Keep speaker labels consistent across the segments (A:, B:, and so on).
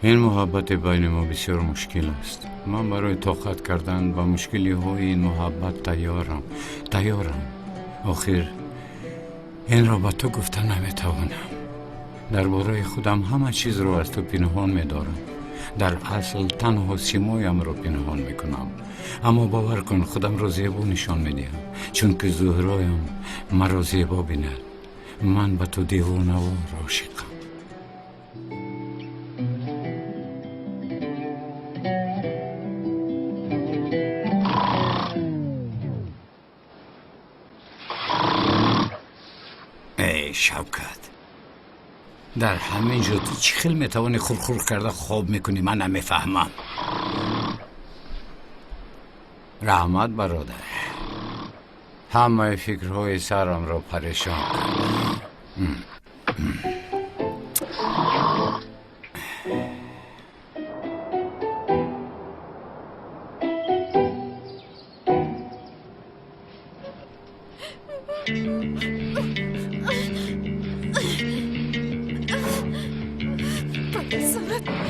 A: Ин муҳаббати байни мо бисёр мушкил аст. Ман барои тоқат кардан ба мушкилиҳои ин муҳаббат тайёрам, тайёрам. Охир инро ба ту гуфта наметавонам. Дар бораи худам ҳама чизро аз ту пинҳон медорам. Дар асл танҳо симоямро пинҳон мекунам. Аммо бовар кун, худамро зебо нишон медиҳам, чунки Зуҳроям маро зебо бинад. Ман ба ту девонавор ошиқам. Эй Шавкат, дар ҳамин ҷо ту чӣ хел метавонӣ хурхур карда хоб мекунӣ? Ман намефаҳмам. Раҳмат, бародар, ҳамаи фикрҳои сарамро парешон кард.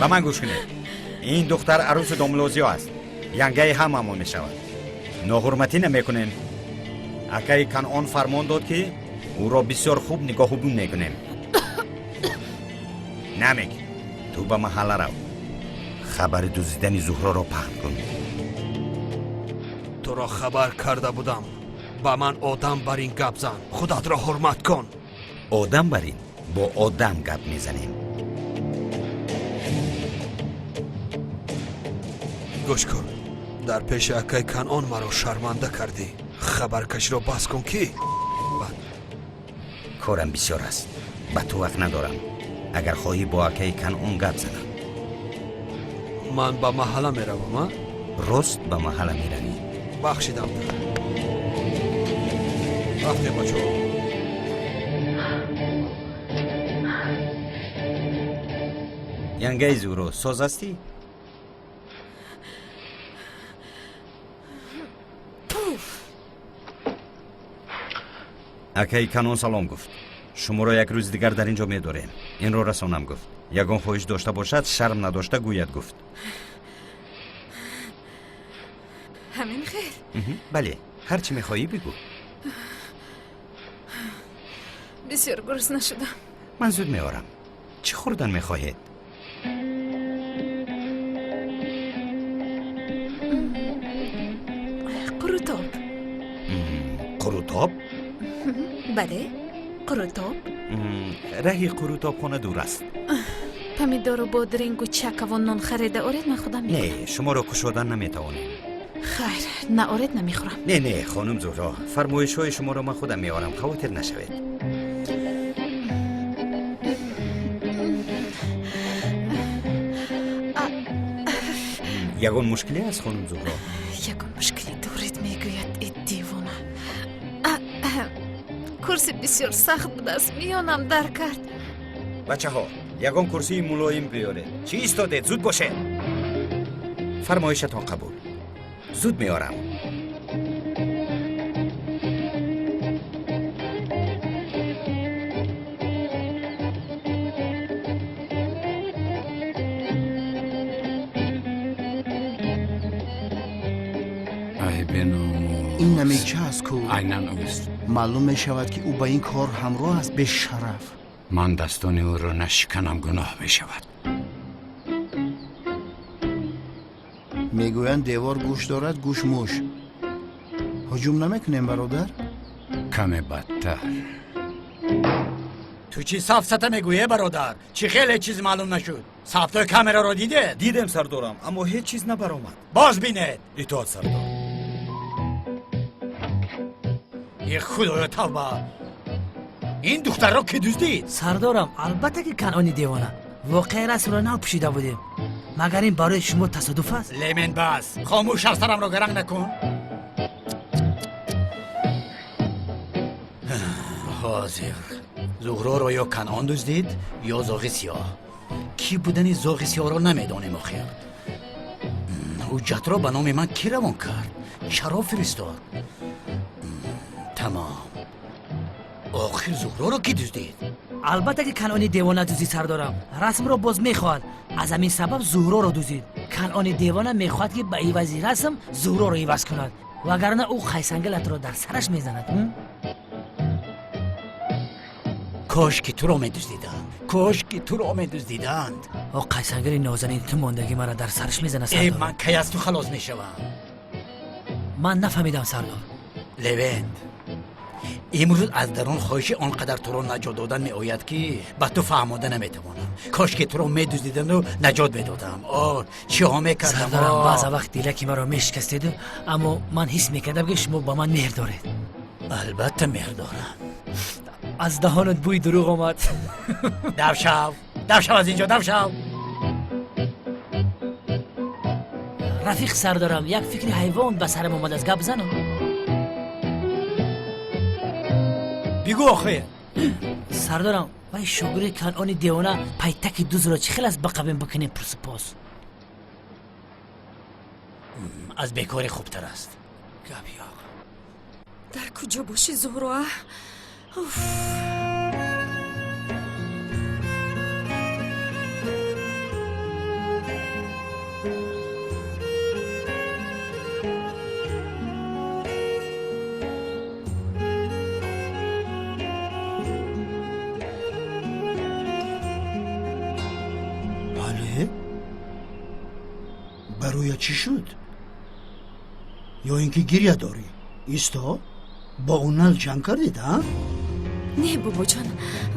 B: Ба ман гӯш кунед. Ин духтар арӯси домлозиё аст, янгаи ҳамамон мешавад. Ноҳурматӣ намекунем. Акаи Канъон фармон дод, ки ӯро бисёр хуб нигоҳубун мекунем. Намек, ту ба маҳалла рав, хабари дуздидани Зуҳроро паҳн кун.
C: Туро хабар карда будам. Ба ман одам бар ин гап зан, худатро ҳурмат кун.
B: Одам бар ин бо одам гап мезанем.
C: Гӯш кун, дар пеши акаи Канъон маро шарманда кардӣ. Хабаркаширо бас кун, ки
B: корам бисёр аст, ба ту вақт надорам. Агар хоҳӣ, бо акаи Канъон гап занам.
C: Ман ба маҳалла меравам. А
B: рост ба маҳалла меравӣ.
C: Бахшидам, рафтем, бачаҳо.
B: Янгаи Зуҳро, соз ҳастӣ? Акаи Канъон салом гуфт. Шуморо як рӯзи дигар дар ин ҷо медорем. Инро расонам гуфт. Ягон хоҳиш дошта бошад, шарм надошта гӯяд гуфт.
D: Ҳамин хел?
B: Бале, ҳар чӣ мехоҳӣ бигӯ.
D: Бисёр гурусна шудам.
B: Ман зуд меорам. Чӣ хӯрдан мехоҳед?
D: Қурутоб.
B: Қурутоб?
D: Бале, қурутоб.
B: Раҳи қурутобхона дур аст.
D: Помидору бодрингу чакаву нон харида оред, ман худам мехӯрам.
B: Не, шуморо кушодан наметавонем.
D: Хайр, наоред, намехӯрам.
B: Не, не, хонум Зуҳро, фармоишҳои шуморо ман худам меорам, хавотир нашавед. Ягон мушкиле аст, хонум Зуҳро?
D: Ягон мушкиле доред, мегӯяд, э девона. Курси бисёр сахт будааст, миёнам дар кард.
B: Бачаҳо, ягон курсии мулоим биёред. Чӣ истодед? Зуд бошед. Фармоишатон қабул, зуд меорам.
A: Ай беномус!
E: Ин намеча аст ку?
A: Айнан ӯст.
E: Маълум мешавад, ки ӯ ба ин кор ҳамроҳ аст, бешараф.
A: Ман дастони ӯро нашиканам, гуноҳ мешавад.
E: Мегӯянд, девор гӯш дорад, гӯш муш. Ҳуҷум намекунем, бародар?
A: Каме бадтар.
F: Ту чӣ сафсата мегӯе, бародар? Чӣ хеле чиз маълум нашуд? Сафтои камераро дидед?
B: Дидем, сардорам, аммо ҳеҷ чиз набаромад.
F: Боз бинед.
B: Итоат, сардор.
F: Е худоё, тавба! Ин духтарро ки дуздид?
G: Сардорам, албатта ки Канъони девона. Воқеа расмро нав пӯшида будем. Магар ин барои шумо тасодуф аст?
F: Лемен, бас, хомӯш, аз сарамро гаранг накун. Ҳозир Зуҳроро ё Канъон дуздид, ё зоғи сиёҳ. Кӣ будани зоғи сиёҳро намедонем. Охир ҳуҷҷатро ба номи ман кӣ равон кард? Чаро фиристод? Тамом. Охир Зуҳроро кӣ дуздид?
G: Албатта ки Канъони девона дуздид, сардорам. Расмро боз мехоҳад. Аз ҳамин сабаб Зуҳроро дуздид. Канъони девона мехоҳад, ки ба ивази расм Зуҳроро иваз кунад, вагарна ӯ қайсангалатро дар сараш мезанад.
F: Кош ки туро медуздиданд, кош ки туро медуздиданд.
G: О, қайсангали нозанин, ту мондагӣ мара дар сараш мезанад, сардор.
F: Э, ман кай аз ту халос мешавам?
G: Ман нафаҳмидам, сардор.
F: Левент, имрӯз аз дарун хоҳиши он қадар туро наҷот додан меояд, ки ба ту фаҳмода наметавонам. Кош ки туро медуздиданду наҷот медодам. О, чиҳо мекардам.
G: Сардарам, баъза вақт дилаки маро мешикастеду, аммо ман ҳис мекардам, ки шумо ба ман меҳр доред.
F: Албатта меҳр дорам.
G: Аз даҳонат бӯи дурӯғ омад.
F: Дав шав, дав шав аз инҷо, дав шав.
G: Рафиқ сардарам, як фикри ҳайвон ба сарам омадааст, гап занам?
F: Бигӯ охир.
G: Сардарам, вай шогирди Канъони девона пайтаки дузро чӣ хел аст ба қабем бикунем пурсупос?
F: Аз бекорӣ хубтар аст.
G: Гап ёқ.
D: Дар куҷо бошӣ, Зуҳро? Уф.
E: Бале, бароя чӣ шуд? Ё ин ки гиря дорӣ? Исто, бо Унал ҷанг кардед, а?
D: Не, бобоҷон,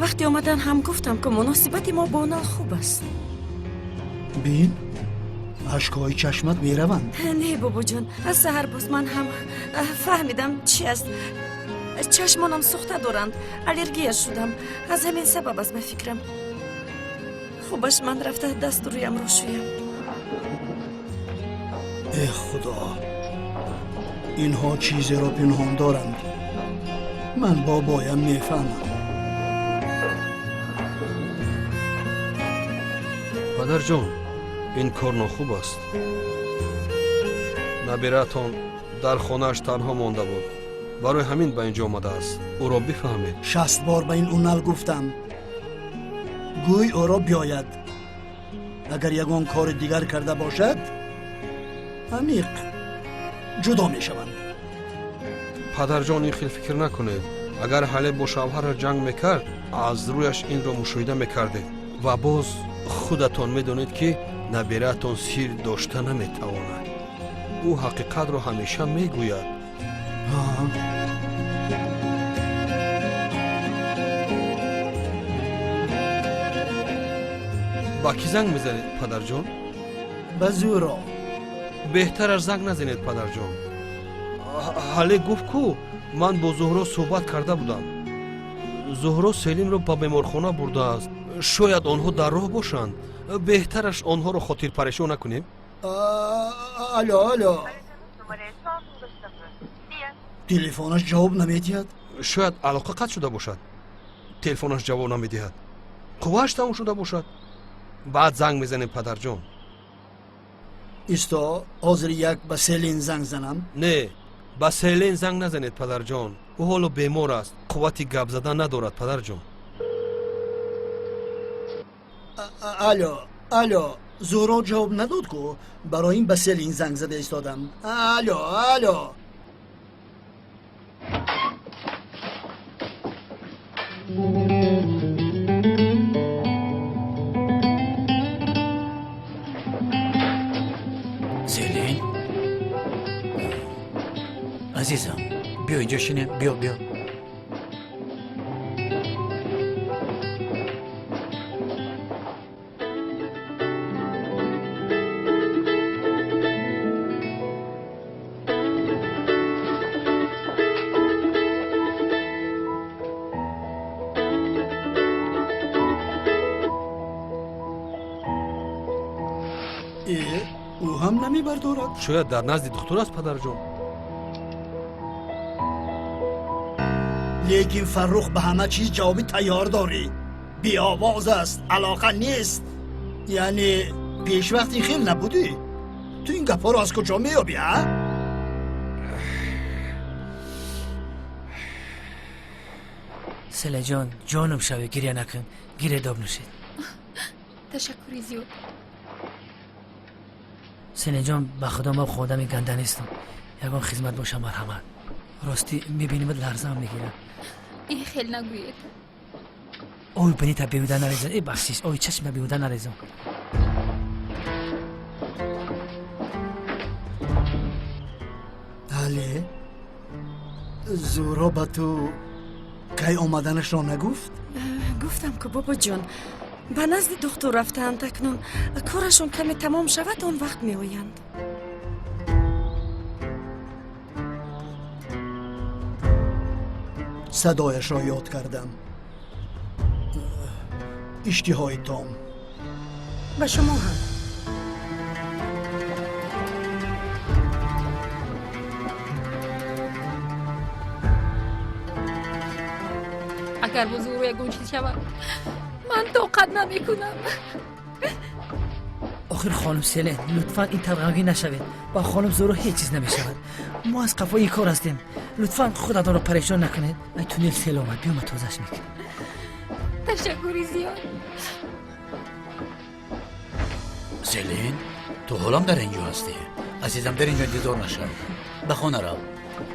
D: вақте омадан ҳам гуфтам, ки муносибати мо бо Унал хуб аст.
E: Бин, ашкҳои чашмат мераванд.
D: Не, бобоҷон, аз саҳар боз ман ҳам фаҳмидам чӣ аст. Чашмонам сӯхта доранд, аллергия шудам. Аз ҳамин сабаб аст ба фикрам. Хубаш ман рафта дасту рӯямро шӯям.
E: Э худо, инҳо чизеро пинҳон доранд. Ман бобоям мефаҳмам.
C: Падарҷон, ин кор нохуб аст. Набираатон дар хонааш танҳо монда буд, барои ҳамин ба инҷо омадааст. Ӯро бифаҳмед.
E: 60 бор ба ин Унал гуфтам, гӯй ӯро биёяд. Агар ягон кори дигар карда бошад, амиқ ҷудо мешаванд.
C: Падарҷон, ин хел фикр накунед. Агар ҳале бо шавҳараш ҷанг мекард, аз рӯяш инро мушоҳида мекардед. Ва боз худатон медонед, ки набираатон сир дошта наметавонад. Ӯ ҳақиқатро ҳамеша мегӯяд. Ба кӣ занг мезанед, падарҷон?
E: Ба Зуҳро.
C: Беҳтараш занг назанед, падарҷон. Ҳале гуфт ку ман бо Зуҳро суҳбат карда будам. Зуҳро Селимро ба беморхона бурдааст. Шояд онҳо дар роҳ бошанд. Беҳтараш онҳоро хотирпарешон накунем.
E: Алло, алло, телефонаш ҷавоб намедиҳад.
C: Шояд алоқа қатъ шуда бошад. Телефонаш ҷавоб намедиҳад. Қуввааш тамом шуда бошад. Баъд занг мезанем, падарҷон.
E: Исто, ҳозир як ба Селин занг занам.
C: Не, ба Селин занг назанед, падарҷон. Ӯ ҳоло бемор аст, қуввати гап задан надорад, падарҷон.
E: Алло, алло, Зуҳро ҷавоб надод ку, барои ин ба Селин занг зада истодам. Алло, алло.
F: Селин, азизам, биё инҷо шинем, биё, биё.
E: Ӯ ҳам намебардорад.
C: Шояд дар назди духтур аст, падарҷон.
E: Лекин Фаррух ба ҳама чиз ҷавоби тайёр дорӣ. Беовоз аст, алоқа нест. Яъне пешвақт ин хел набудӣ. Ту ин гапҳоро аз куҷо меёбӣ, а?
G: Селаҷон, ҷонам шавӣ, гиря накун, гиря доб нушед.
D: Ташаккури зиёд.
G: Селинҷон, ба худо ма одами ганда нестам. Ягон хизмат боша, марҳамат. Ростӣ мебинимад, ларзаам мегирад.
H: Ин хел нагӯед.
G: Ой, бинита беҳуда нарезон. Э, бахшиш, ой, чашма беҳуда нарезон.
E: Але Зуҳро ба ту кай омаданашро нагуфт?
D: Гуфтам ку, бобоҷон, ба назди духтур рафтаанд. Акнун корашон каме тамом шавад, он вақт меоянд.
E: Садояшро ёд кардам. Иштиҳои том.
I: Ба шумо ҳам.
H: Агар бо Зуҳро ягон чиз шавад, ман тоқат намекунам.
G: Охир хонум Селен, лутфан ин тавр ғамгин нашавед. Ба хонум Зуҳро ҳеҷ чиз намешавад. Мо аз қафои ин кор ҳастем. Лутфан худатонро парешон накунед. Ай, тунел сел омад, биё, ма тозаш мекунем.
H: Ташаккури зиёд.
F: Селин, ту ҳолам дар ин ҷо ҳастӣ? Азизам, дар ин ҷо интизор нашав, ба хона рав.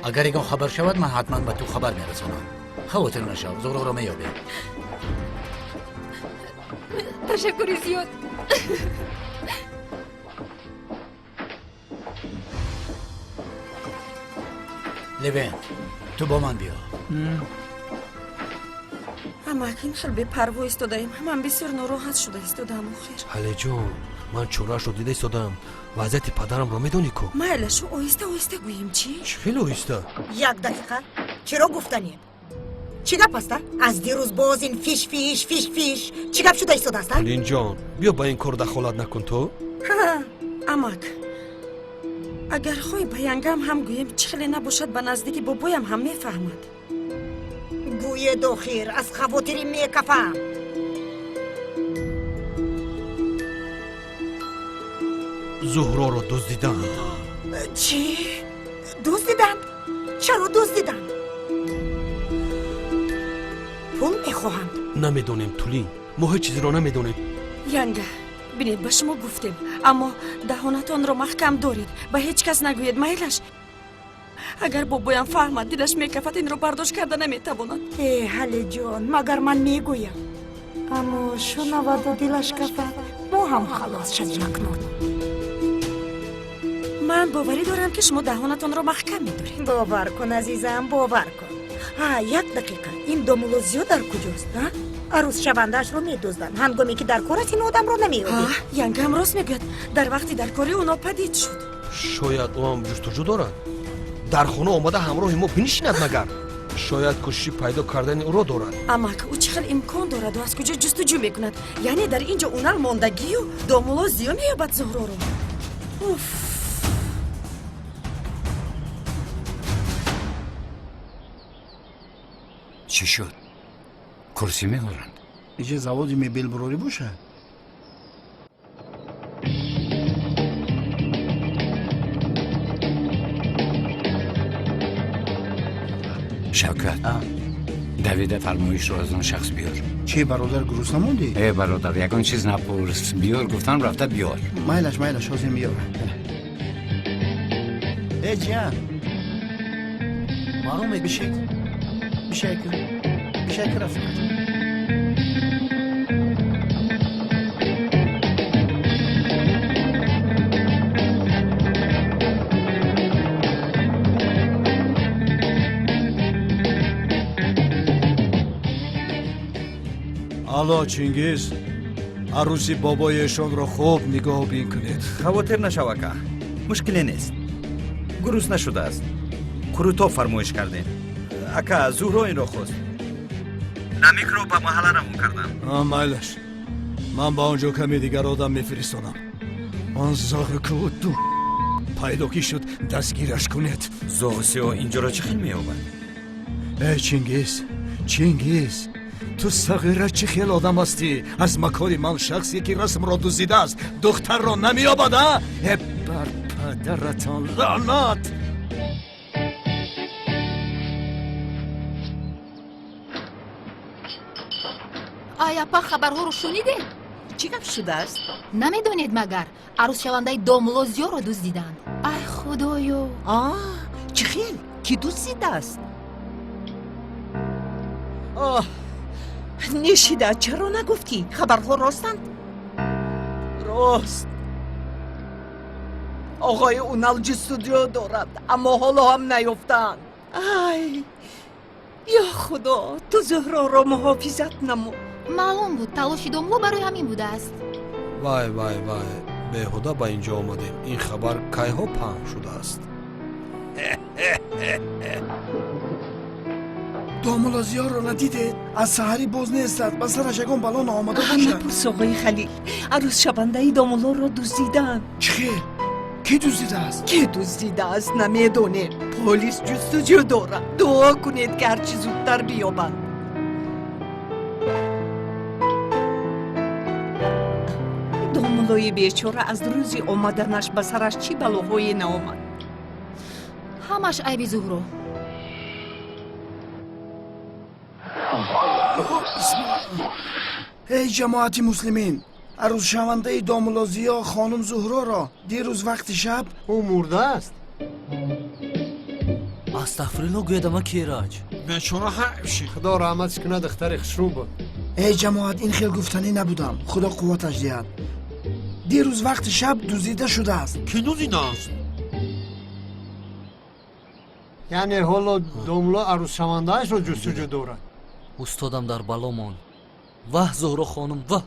F: Агар ягон хабар шавад, ман ҳатман ба ту хабар мерасонам. Хавотир нашав, Зуҳроро меёбем.
H: Ташаккури зиёд.
F: Левент, ту бо ман биё.
D: Амак, ин хел бепарво истодаем. Ман бисёр нороҳат шуда истодаам охир.
C: Ҳалеҷон, ман чораашро дида истодаам. Вазъияти падарамро медонӣ ку.
D: Майла, шу оҳиста оҳиста гӯем, чӣ?
C: Чӣ хеле оҳиста?
I: Як дақиқа, чиро гуфтанед? Чӣ гап аста? Аз дирӯз боз ин фиш фиш фиш фиш чӣ гап шуда истодааста?
C: Ҳалинҷон, биё, ба ин кор дахолат накун ту.
D: Амак, агар хоҳӣ, ба янгам ҳам гӯем, чӣ хеле набошад, ба наздики бобоям ҳам мефаҳмад.
I: Гӯед охир, аз хавотирӣ мекафам.
C: Зуҳроро дуздиданд.
I: Чӣ? Дуздиданд? Чаро дуздиданд? Пул мехоҳанд?
C: Намедонем, Тулин, мо ҳеҷ чизеро намедонем.
D: Янга, бинед, ба шумо гуфтем, аммо даҳонатонро маҳкам доред, ба ҳеҷ кас нагӯед, майлаш? Агар бобоям фаҳмад, дилаш мекафад, инро бардошт карда наметавонад.
I: Э, Ҳалиҷон, магар ман мегӯям? Аммо шунаваду дилаш кафад, мо ҳам халос шавем акнун.
D: Ман боварӣ дорам, ки шумо даҳонатонро маҳкам медоред.
I: Бовар кун, азизам, бовар кун. Ҳа, як дақиқа, ин домулло Зиё дар куҷост, а? Арӯсшавандаашро медузданд, ҳангоме ки дар кор аст, ин одамро намеёбед.
D: Янгам рост мегӯяд, дар вақти даркорӣ ӯ нопадид шуд.
C: Шояд ӯ ҳам ҷустуҷӯ дорад. Дар хона омада ҳамроҳи мо бинишинад, магар шояд кӯшиши пайдо кардани ӯро дорад.
D: Амак, ӯ чӣ хел имкон дораду аз куҷо ҷустуҷӯ мекунад? Яъне дар ин ҷо Унал мондагию домулло Зиё меёбад Зуҳроро? Уф!
A: Чӣ шуд? Курсӣ меоранд?
E: Иҷа заводи мебелбурорӣ бошад?
A: Шавкат, давида фармоишро аз он шахс биёр.
E: Чӣ, бародар, гурусна мондӣ?
A: Э, бародар, ягон чиз напурс, биёр гуфтам, рафта биёр.
E: Майлаш, майлаш, ҳозир меёрам. Э, ҷиян,
F: Мароме.
E: Бишед, бишайка, бишайка, рафиқат.
J: Алло, Чингиз, арӯси бобоешонро хуб нигоҳубин кунед.
B: Хавотир нашав, ака, мушкиле нест. Гурусна шудааст, қурутоб фармоиш кардем. Ака, Зуҳро инро хост. Намикро ба маҳалла равон кардам.
J: Майлаш, ман ба он ҷо каме дигар одам мефиристонам. Он зоғи ду пайдо ки шуд, дастгираш кунед.
B: Зоғи сиёҳ инҷоро чӣ хел меёбад?
J: Э, Чингиз, Чингиз, ту сағира чӣ хел одам ҳастӣ? Аз макони ман шахсе ки расмро дуздидааст, духтарро намеёбад, а? Э, бар падаратон лаънат!
H: Ай, апа, хабарҳоро шунидед?
K: Чӣ гап шудааст?
H: Намедонед магар арӯсшавандаи домулло Зиёро дуздиданд. Ай худоё!
K: А, чӣ хел? Кӣ дуздидааст? Оҳ, нешида, чаро нагуфтӣ? Хабарҳо ростанд? Рост. Оғои Унал ҷустуҷӯ дорад, аммо ҳоло ҳам наёфтаанд. Ай, ё худо, ту Зуҳроро муҳофизат намо.
H: Маълум буд, талоши домулло барои ҳамин будааст.
C: Вай, вай, вай, беҳуда ба ин ҷо омадем. Ин хабар кайҳо паҳн шудааст?
E: Домулло Зиёрро надидед? Аз саҳарӣ боз нестад, ба сараш ягон бало наомада бошад.
K: Напурс, оғои Халил, арӯсшавандаи домуллоро дуздидаанд.
E: Чӣ хел? Кӣ дуздидааст?
K: Кӣ дуздидааст, намедонем. Полис ҷустуҷӯ дорад. Дуо кунед, ки ҳарчи зудтар биёбанд. Домуллои бечора аз рӯзи омаданаш ба сараш чӣ балоҳое наомад.
H: Ҳамаш айби Зуҳро.
E: Эй ҷамоати муслимин, арӯсшавандаи домулло Зиё хонум Зуҳроро дирӯз вақти шаб
L: ӯ мурдааст.
G: Астағфирулло гӯядама Кераҷ.
L: Бечора ҳайф шид. Худо раҳматш кунад, духтари хушрӯ буд.
E: Эй ҷамоат, ин хел гуфтанӣ набудам. Худо қувваташ диҳад. Дирӯз вақти шаб дуздида шудааст.
L: Кӣ дуздидааст? Яъне ҳоло домулло арӯсшавандаашро ҷустуҷӯ дорад.
G: Устодам дар бало монд. Ваҳ, Зуҳро хонум, ваҳ!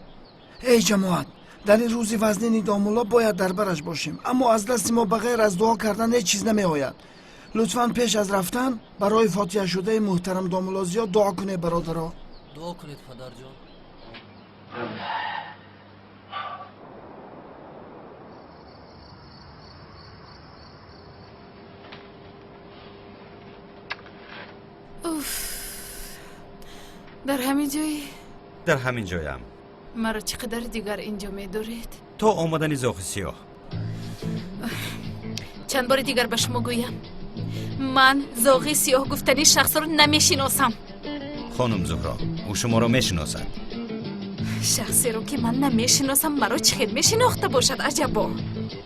E: Эй ҷамоат, дар ин рӯзи вазнини домулло бояд дар бараш бошем, аммо аз дасти мо ба ғайр аз дуо кардан ҳеҷ чиз намеояд. Лутфан пеш аз рафтан барои фотиҳашудаи муҳтарам домулло Зиё дуо кунед, бародаро.
G: Дуо кунед, падарҷон.
D: Уф, дар ҳамин ҷой?
B: Дар ҳамин ҷоям.
D: Маро чӣ қадар дигар инҷо медоред?
B: То омадани зоғи сиёҳ.
D: Чанд бори дигар ба шумо гӯям, ман зоғи сиёҳ гуфтани шахсро намешиносам.
B: Хонум Зуҳро, ӯ шуморо мешиносад.
D: Шахсеро ки ман намешиносам, маро чӣ хел мешинохта бошад, аҷабо?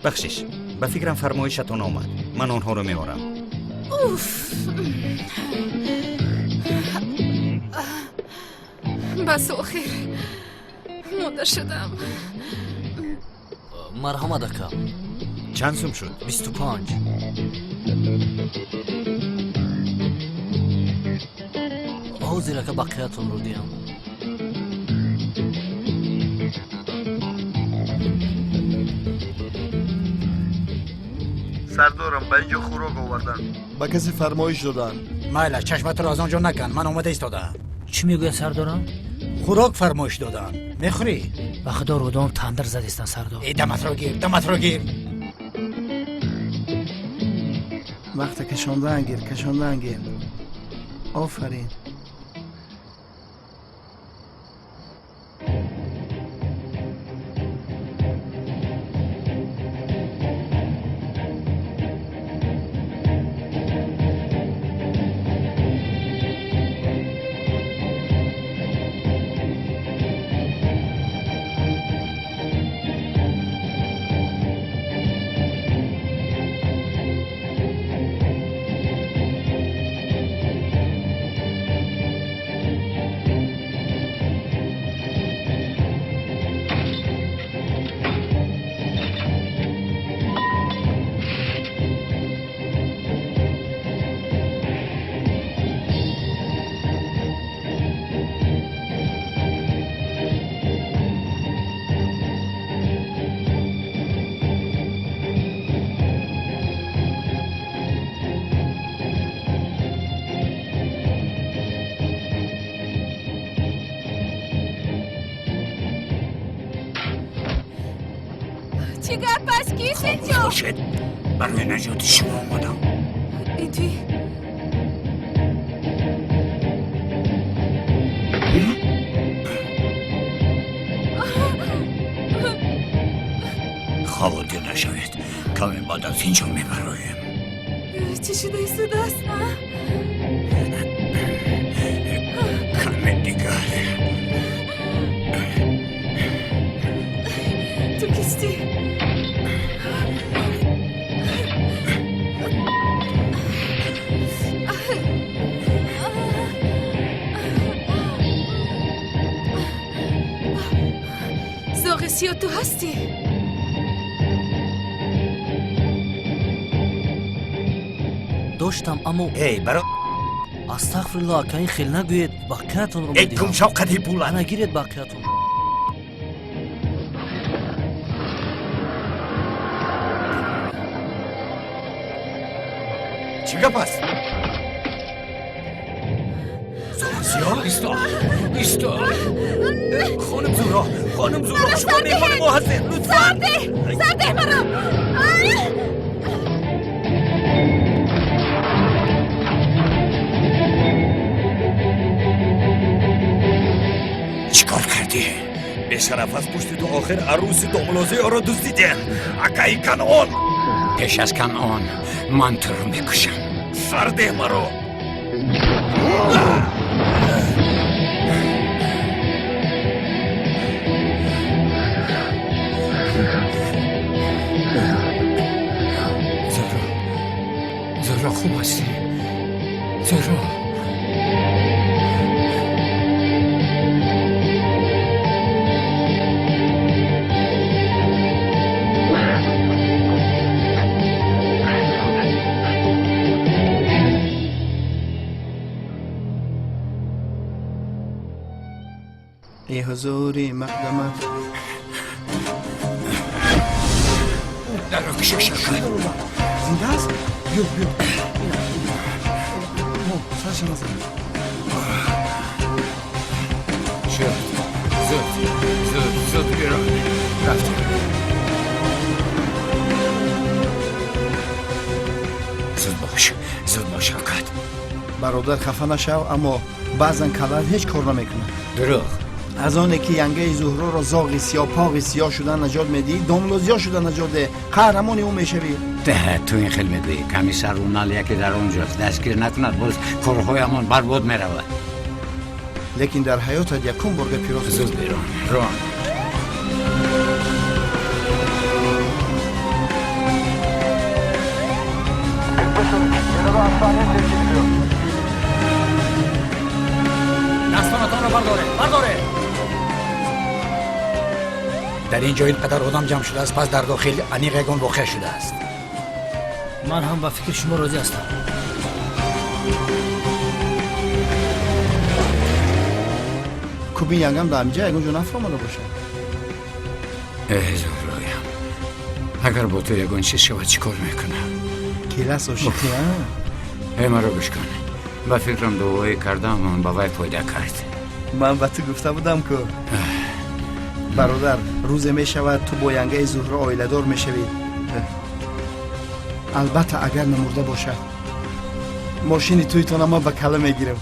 B: Бахшиш, ба фикрам фармоишатон омад. Ман онҳоро меорам.
D: Уф, бас, охир монда шудам.
G: Марҳамат, ака.
B: Чанд сум шуд?
G: 25. Ҳозир, ака, бақиятонро диҳам.
M: Сардорам, ба инҷо хӯрок оварданд. Ба касе фармоиш доданд.
F: Майла, чашматро аз он ҷо накан, ман омода истодаам.
G: Чӣ мегӯяд сардорам?
F: Хӯрок фармоиш доданд. Мехӯрӣ?
G: Ба худо рӯдом тандир задистан, сардор.
F: Э, даматро гир, даматро гир.
E: Вақта кашондаан гир, кашондаан гир. Офарин.
D: Чӣ гап аст, кист инҷо?
F: Бошед, барои наҷоти шумо омадам.
D: Ин туи?
F: Хавотир нашавед, каме баъд аз ин ҷо мебароем.
D: Чӣ шуда истодааст?
F: Каме дигар.
H: Сиё, ту ҳастӣ?
G: Доштам, аммо
B: эй баро
G: астағфируллоҳ, ака, ин хел нагӯед, бақиятонро
B: эй гум шав қади пула.
G: Ана гиред бақиятонро.
B: Чӣ гап аст? Зуҳро, исто, исто. Хонум Зуҳро, хонум Зуҳро, шумо меҳмони мо ҳастед, лутфан.
H: Сардеҳ, сардеҳ маро.
B: Чӣ кор кардӣ? Бешараф, аз пушти ту охир арӯси домлозиёро дуздидем. Акаи Канъон.
A: Пеш аз Канъон ман туро мекушам.
B: Сардеҳ маро.
A: Зуҳро, Зуҳро, хуб ҳастӣ? Зуҳро.
M: ای حضوری مقدمت
A: در کشش
M: زنده است؟
E: بیو بیو سرش نزن.
A: شد زود زود زود بیرون رفتیم. زود باش، زود باش شوکت.
M: бародар, хафа нашав, аммо баъзан каллат ҳеҷ кор намекунад.
A: Дурӯғ.
M: Аз оне ки янгаи Зуҳроро зоғи сиёҳпоғи сиёҳ шуда наҷот медиҳӣ, домлозиё шуда наҷот деҳ, қаҳрамони ӯ мешавӣ.
A: Ту ин хел мегӯӣ. Комиссар Унал яке дар он ҷост, дастгир накунад, боз корҳоямон барбод меравад.
M: Лекин дар ҳаётат якум бор гапи рост.
A: Зуд берун рон.
F: Дастонатонро бардоред, бардоред. Дар ин ҷо ин қадар одам ҷамъ шудааст, пас дар дохил аниқ ягон воқеа шудааст.
G: Ман ҳам ба фикри шумо розӣ ҳастам.
M: Кубин янгам дар ҳамиҷа ягон ҷо нафаромада бошад.
A: Э Зуҳроям, агар бо ту ягон чиз шавад, чӣ кор мекунам?
M: Келас ошиқӣ, а?
A: Э, маро гӯш кун, ба фикрам дуоӣ кардам ба вай фоида кард.
M: Ман ба ту гуфта будам ку, бародар, рӯзе мешавад ту бо янгаи Зуҳро оиладор мешавӣ. Албатта, агар намурда бошад. Мошини туйтона ман ба калла мегирам.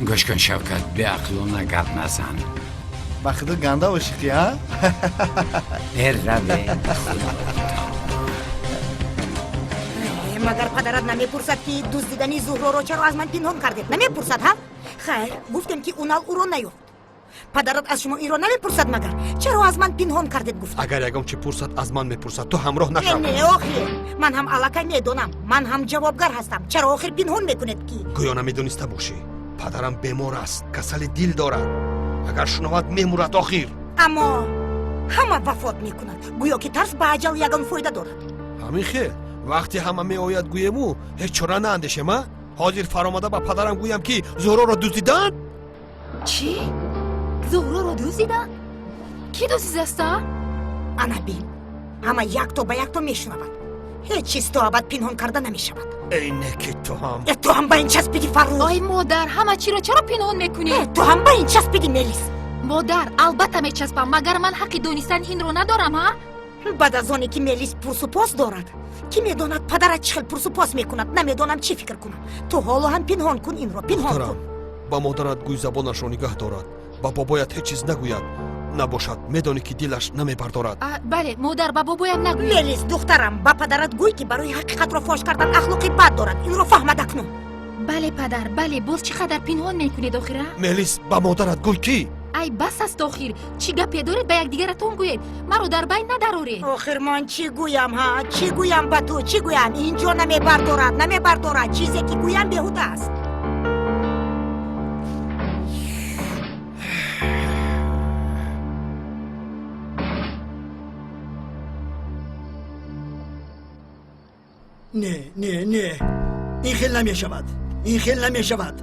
A: Гӯш кун, Шавкат, беақлона гап назан.
M: Ба худо ганда ошиқӣ, а?
A: Э, раве.
I: Магар падарат намепурсад, ки дуздидани Зуҳроро чаро аз ман пинҳон кардед? Намепурсад, ҳа? Хайр, гуфтем, ки Унал ӯро наёфт. Падарат аз шумо инро намепурсад, магар? Чаро аз ман пинҳон кардед, гуфт?
C: Агар ягон чӣ пурсад, аз ман мепурсад, ту ҳамроҳ нашав.
I: Не, охир ман ҳам аллакай медонам, ман ҳам ҷавобгар ҳастам. Чаро охир пинҳон мекунед ки?
C: Гӯё намедониста бошӣ, падарам бемор аст, касали дил дорад. Агар шунавад, мемурад охир.
I: Аммо ҳама вафот мекунад, гӯё ки тарс ба аҷал ягон фоида дорад.
C: Ҳамин хел вақте ҳама меояд, гӯему ҳеҷ чора наандешем, а? Ҳозир фаромада ба падарам гӯям, ки Зуҳроро дуздиданд.
H: Чӣ? Зуҳроро дуздиданд? Кӣ дуздидаста?
I: Ана бин, ҳама якто ба якто мешунавад. Ҳеҷ чиз то абад пинҳон карда намешавад.
C: Эй, не ки ту ҳам.
I: Э, ту ҳам ба ин часпиди, Фаррух.
H: Ой модар, ҳама чиро чаро пинҳон мекунӣ?
I: Э, ту ҳам ба ин часпиди, Мелис.
H: Модар, албатта мечаспам, магар ман ҳаққи донистани инро надорам, ҳа?
I: Баъд аз оне ки Мелис пурсупос дорад, кӣ медонад падарат чӣ хел пурсупос мекунад? Намедонам чӣ фикр кунам. Ту ҳоло ҳам пинҳон кун инро, пинҳон кун.
C: Ба модарат гӯй забонашро нигаҳ дорад, ба бобоят ҳеҷ чиз нагӯяд. Набошад, медонӣ ки дилаш намебардорад.
H: Бале, модар, ба бобоям нагӯй.
I: Мелис, духтарам, ба падарат гӯй, ки барои ҳақиқатро фош кардан ахлоқи бад дорад. Инро фаҳмад акнун.
H: Бале, падар, бале. Боз чӣ қадар пинҳон мекунед охира?
C: Мелис, ба модарат гӯй ки
H: Ай, бас аст охир. Чӣ гапе доред, ба якдигаратон гӯед, маро дар байн надароред.
I: Охир ман чӣ гӯям, ҳа? Чӣ гӯям ба ту, чӣ гӯям? Ин ҷо намебардорад, намебардорад. Чизе ки гӯям, беҳуда аст.
E: Не, не, не, ин хел намешавад, ин хел намешавад.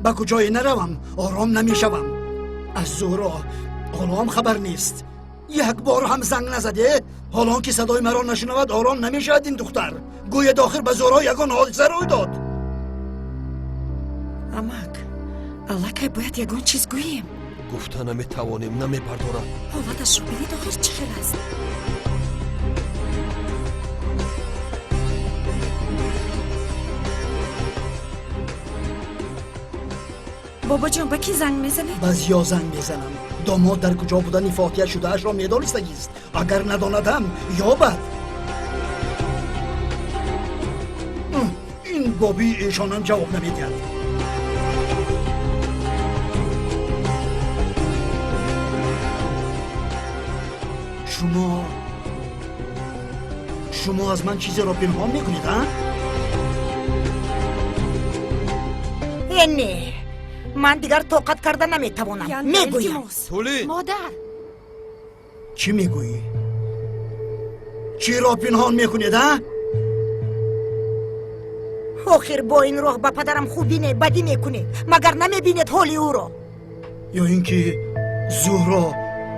E: Ба куҷое наравам, ором намешавам. Аз Зуҳро ҳоло ҳам хабар нест. Як бор ҳам занг назаде. Ҳоло ки садои маро нашунавад, ором намешавад ин духтар. Гӯяд охир ба Зуҳро ягон ҳодиса рӯй дод.
D: Амак, аллакай бояд ягон чиз гӯем.
C: Гуфта наметавонем, намебардорад.
D: Ҳолаташро бинед, охир чӣ хел аст. Бобоҷон, ба кӣ занг мезанед?
E: Ба Зиё занг мезанам. Домод дар куҷо будани фотиҳа шудаашро медонистагист. Агар надонадам, ёбад. Ин бобии эшонам ҷавоб намедиҳад. Шумо аз ман чизеро пинҳон мекунед, а?
I: Э, не, ман дигар тоқат карда наметавонам. Мегӯям.
H: Модар.
E: Чӣ мегӯӣ? Чиро пинҳон мекунед, а?
I: Охир бо ин роҳ ба падарам хубӣ не, бадӣ мекунед. Магар намебинед ҳоли ӯро?
E: Ё ин ки Зуҳро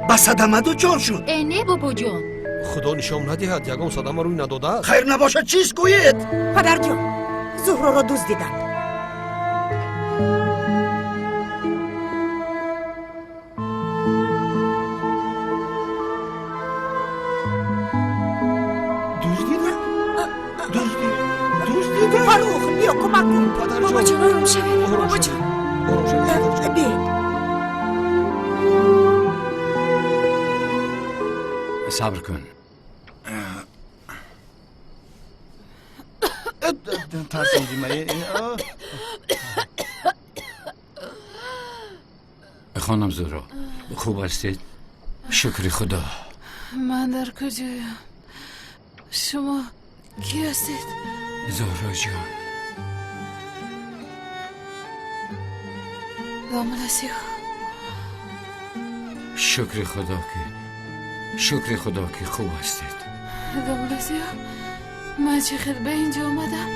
E: ба садама дучор шуд?
H: Э, не, бобоҷон.
C: Худо нишон надиҳад, ягон садама рӯй надодааст.
E: Хайр набошад, чиз гӯед.
I: Падарҷон, Зуҳроро дуздиданд.
E: Дуздиданд?
I: Фарух, биё кӯмак кун.
D: Бобоҷон, ором шавед. Бобоҷон,
I: биё.
A: Сабр кун. Хонам Зуҳро, хуб ҳастед? Шукри Худо.
N: Ман дар куҷоям? Шумо кӣ ҳастед?
A: Зуҳро ҷон.
N: Домла Сиё.
A: Шукри Худо ки, шукри Худо ки хуб ҳастед.
N: Домла Сиё, ман чӣ хел ба инҷо омадам?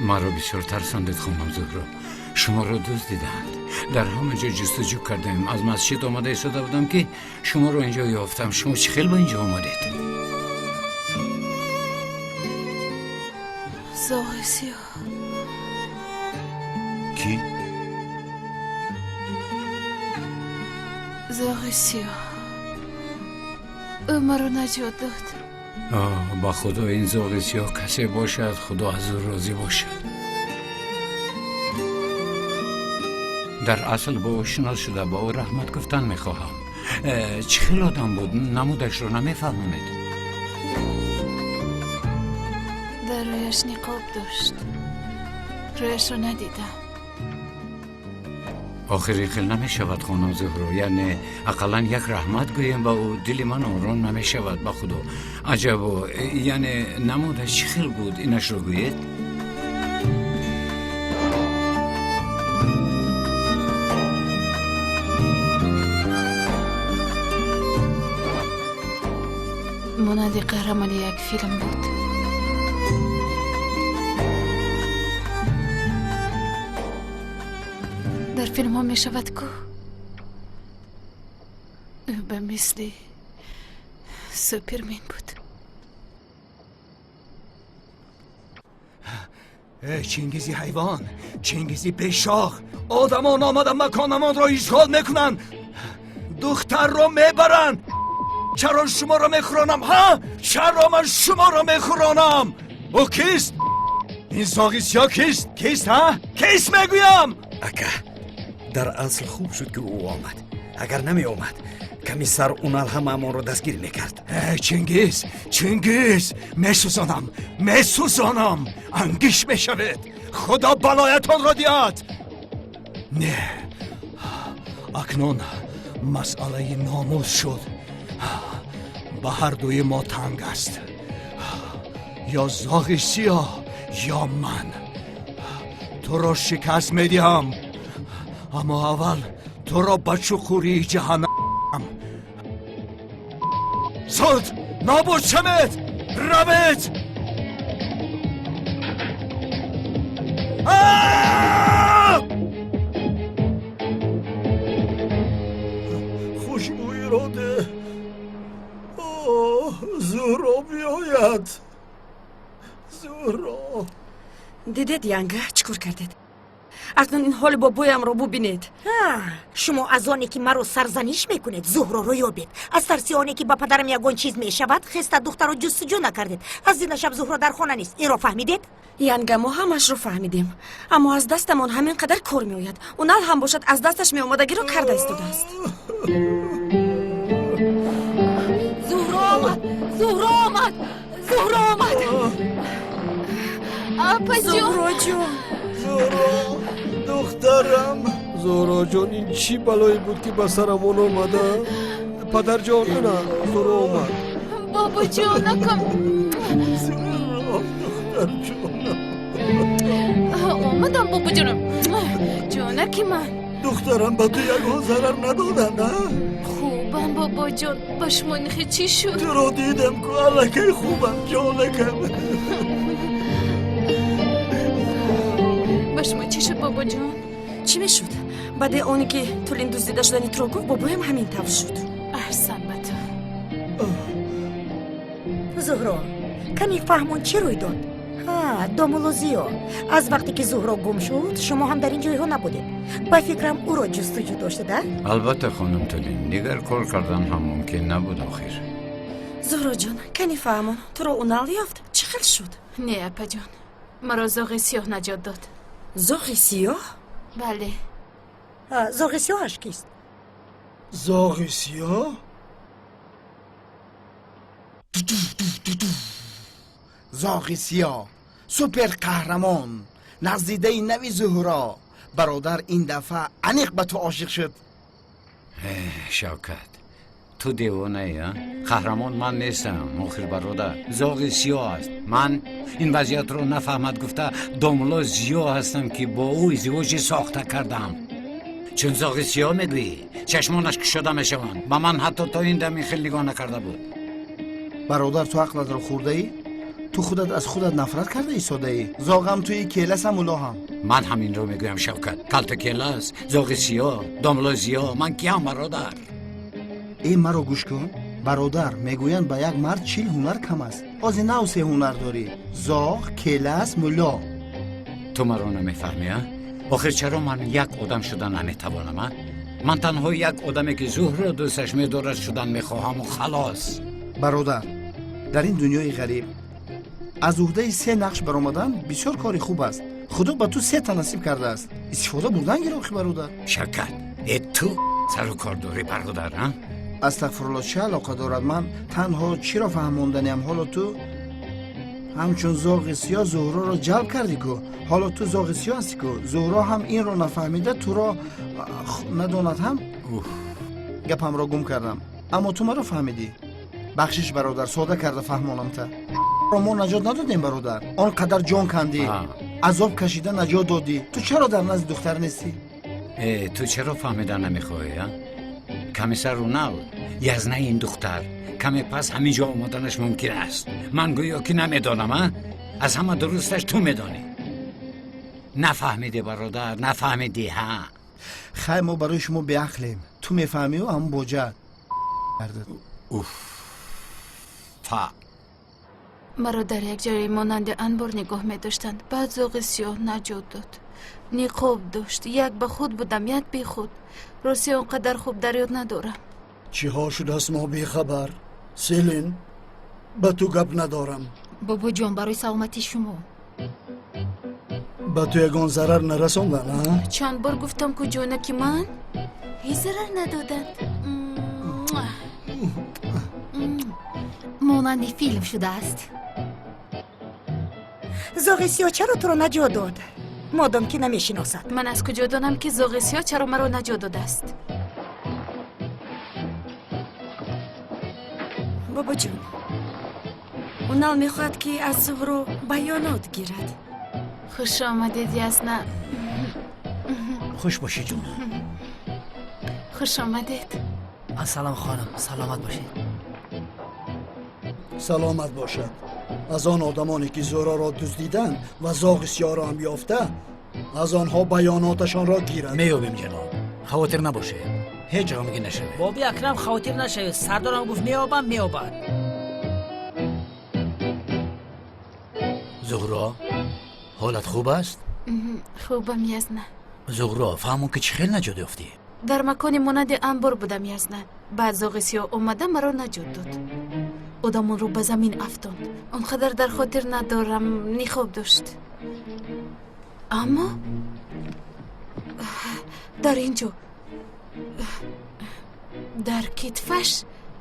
A: Маро бисёр тарсондед, хонам Зуҳро. Шуморо дуздиданд. Дар ҳама ҷо ҷустуҷӯ кардем. Аз масҷид омада истода будам ки шуморо инҷо ёфтам. Шумо чӣ хел ба инҷо омадед?
N: Зоғи сиёҳ.
A: Кӣ?
N: Зоғи сиёҳ. Ӯ маро наҷот дод.
A: Ба Худо, ин зоғи сиёҳ касе бошад, Худо аз ӯ розӣ бошад. Дар асл бо ӯ шинос шуда, ба ӯ раҳмат гуфтан мехоҳам. Чӣ хел одам буд? Намудашро намефаҳмонед?
N: Дар рӯяш ниқоб дошт. Рӯяшро надидам.
A: Охир ин хел намешавад, хонам Зуҳро. Яъне ақаллан як раҳмат гӯем ба ӯ, дили ман ором намешавад, ба Худо. Аҷабо, яъне намудаш чӣ хел буд, инашро гӯед?
N: Монанди қаҳрамони як филм буд. Дар филмҳо мешавад ку, ӯ ба мисли Супермен буд.
J: Э, Чингизи ҳайвон, Чингизи бешох, одамон омада маконамонро ишғол мекунанд, духтарро мебаранд. Чаро шуморо мехӯронам, ҳа? Чаро ман шуморо мехӯронам? Ӯ кист? Ин зоғи сиёҳ кист? Кист, ҳа? Кист мегӯям?
B: Ака, дар асл хуб шуд ки ӯ омад. Агар намеомад, комиссар Унал ҳамаамонро дастгир мекард.
J: Э, Чингиз, Чингиз, месӯзонам, месӯзонам, ангиш мешавед. Худо балоятонро диҳад. Не, акнун масъалаи номус шуд. Ба ҳар дуи мо танг аст. Ё зоғи сиёҳ, ё ман. Туро шикаст медиҳам, аммо аввал туро ба чуқурии ҷаҳаннам. Зуд нобуд шавед! Равед!
E: Хушбӯиро деҳ. Оҳ, Зуҳро биёяд. Зуҳро.
D: Дидед, янга, чӣ кор кардед? Акнун ин ҳоли бобоямро бубинед.
I: Шумо аз оне ки маро сарзаниш мекунед, Зуҳроро ёбед. Аз тарси оне ки ба падарам ягон чиз мешавад, хеста духтарро ҷустуҷӯ накардед. Аз дина шаб Зуҳро дар хона нест. Инро фаҳмидед?
D: Янга, мо ҳамашро фаҳмидем, аммо аз дастамон ҳамин қадар кор меояд. Унал ҳам бошад, аз дасташ меомадагиро карда истодааст.
H: Зуҳро омад! Зуҳро омад! Зуҳро омад! Апаҷон!
D: Зуҳроҷон!
E: Зуҳро, духтарам!
C: Зуҳроҷон, ин чӣ балое буд, ки ба сарамон омада? Падарҷон, ана Зуҳро омад.
H: Бобоҷонакам!
E: Зуҳро, духтарҷонам!
H: Омадам, бобоҷонам. Ҷонаки ман.
E: Духтарам, ба ту ягон зарар надоданд, а?
H: Хубам, бобоҷон. Ба шумо нихе чӣ шуд?
E: Туро дидам ку, аллакай хубам, ҷонакам.
H: Ба шумо чӣ шуд, бобоҷон?
D: Чӣ мешуд? Баъди оне ки Тулин дуздида шудани туро гуфт, бобоям ҳамин тавр шуд.
H: Аҳсан ба ту.
I: Зуҳро, каме фаҳмон, чӣ рӯй дод? Ҳа, домулло Зиё, аз вақте ки Зуҳро гум шуд, шумо ҳам дар ин ҷойҳо набудед. Ба фикрам, ӯро ҷустуҷӯ доштед, а?
A: Албатта, хонум Тулин, дигар кор кардан ҳам мумкин набуд охир.
D: Зуҳроҷон, кани фаҳмон, туро Унал ёфт? Чӣ хел шуд?
H: Не, апаҷон, маро зоғи сиёҳ наҷот дод.
D: Зоғи сиёҳ?
H: Бале.
I: Зоғи сиёҳаш кист?
E: Зоғи сиёҳ?
M: Зоғи сиёҳ, супер қаҳрамон, наздидаи нави Зуҳро. Бародар, ин дафъа аниқ ба ту ошиқ шуд.
A: Шавкат, ту девонаи, а? Қаҳрамон ман нестам, охир бародар. Зоғи сиёҳ аст. Ман ин вазъиятро нафаҳмад гуфта домулло Зиё ҳастам, ки бо ӯ издивоҷи сохта кардам. Чун зоғи сиёҳ мегӯӣ, чашмонаш кушода мешаванд. Ба ман ҳатто то ин дам ин хел нигоҳ накарда буд.
M: Бародар, ту ақлатро хӯрдаӣ? Ту худат аз худат нафрат карда истодаӣ. Зоғам туи, келасам улоҳам.
A: Ман ҳаминро мегӯям, Шавкат. Калта келас, зоғи сиёҳ, домулло Зиё, ман киям, бародар?
M: Э, маро гӯш кун, бародар. Мегӯянд, ба як мард 40 ҳунар кам аст. Ҳозир нав се ҳунар дорӣ: зоғ, келас, мулло.
A: Ту маро намефаҳмӣ, а? Охир чаро ман як одам шуда наметавонам, а? Ман танҳо як одаме, ки Зуҳро дӯсташ медорад, шудан мехоҳаму халос.
M: Бародар, дар ин дунёи ғариб аз уҳдаи се нақш баромадан бисёр кори хуб аст. Худо ба ту сета насиб кардааст, истифода бурдан гир, охи бародар.
A: Шавкат, э, ту сару кор дорӣ, бародар, а?
M: Астағфирулло, чӣ алоқа дорад? Ман танҳо чиро фаҳмонданиам? Ҳоло ту ҳамчун зоғи сиёҳ Зуҳроро ҷалб кардӣ ку. Ҳоло ту зоғи сиёҳ ҳастӣ ку. Зуҳро ҳам инро нафаҳмида туро надонад ҳам. Гапамро гум кардам, аммо ту маро фаҳмидӣ. Бахшиш, бародар, сода карда фаҳмонам та. Мо наҷот надодем, бародар. Он қадар ҷон кандӣ, азоб кашида наҷот додӣ. Ту чаро дар назди духтар нестӣ?
A: Э, ту чаро фаҳмида намехоҳӣ, а? Комиссар Унал язнаи ин духтар каме пас ҳамин ҷо омаданаш мумкин аст. Ман гӯё ки намедонам, а? Аз ҳама дурусташ ту медонӣ. Нафаҳмидӣ, бародар, нафаҳмидӣ, ҳа?
M: Хай, мо барои шумо беақлем. Ту мефаҳмию ҳамн боҷа.
A: Уф, фа.
N: Маро дар як ҷое монанди анбор нигоҳ медоштанд. Баъд зоғи сиёҳ наҷот дод. Ниқоб дошт. Як ба худ будам, як бехуд. Рости, он қадар хуб дар ёд надорам.
E: Чиҳо шудааст, мо бехабар. Селин, ба ту гап надорам.
H: Бобоҷон, барои саломатии шумо.
E: Ба ту ягон зарар нарасондан, а?
N: Чанд бор гуфтам ку, ҷонаки ман, ҳеҷ зарар надоданд.
H: Монанди филм шудааст.
I: Зоғи сиёҳ чаро туро наҷот дод, модом ки намешиносад?
N: Ман аз куҷо донам, ки зоғи сиёҳ чаро маро наҷот додааст?
D: Бобоҷон, Унал мехоҳад, ки аз Зуҳро баёнот гирад.
N: Хуш омадед, Ясна.
F: Хуш бошӣ, ҷонам.
N: Хуш омадед.
G: Ассалом, хонум, саломат бошед.
E: Саломат бошад. Аз он одамоне ки Зуҳроро дуздиданд ва зоғи сиёҳро ҳам ёфта, аз онҳо баёноташонро гиранд.
F: Меёбем ҷаноб, хавотир набошед, ҳеҷ ғамгин нашавед.
G: Боби Акрам, хавотир нашавед, сардорам гуфт меёбам, меёбад.
F: Зуҳро, ҳолат хуб аст?
N: Хубам, Язна.
F: Зуҳро, фаҳмон ки чӣ хел наҷот ёфтӣ?
N: Дар макони монанди анбор будам, Язна. Баъд зоғи сиёҳ омада маро наҷот дод. Одамонро ба замин афтонд. Он қадар дар хотир надорам, ниқоб дошт. Аммо дар ин ҷо дар китфаш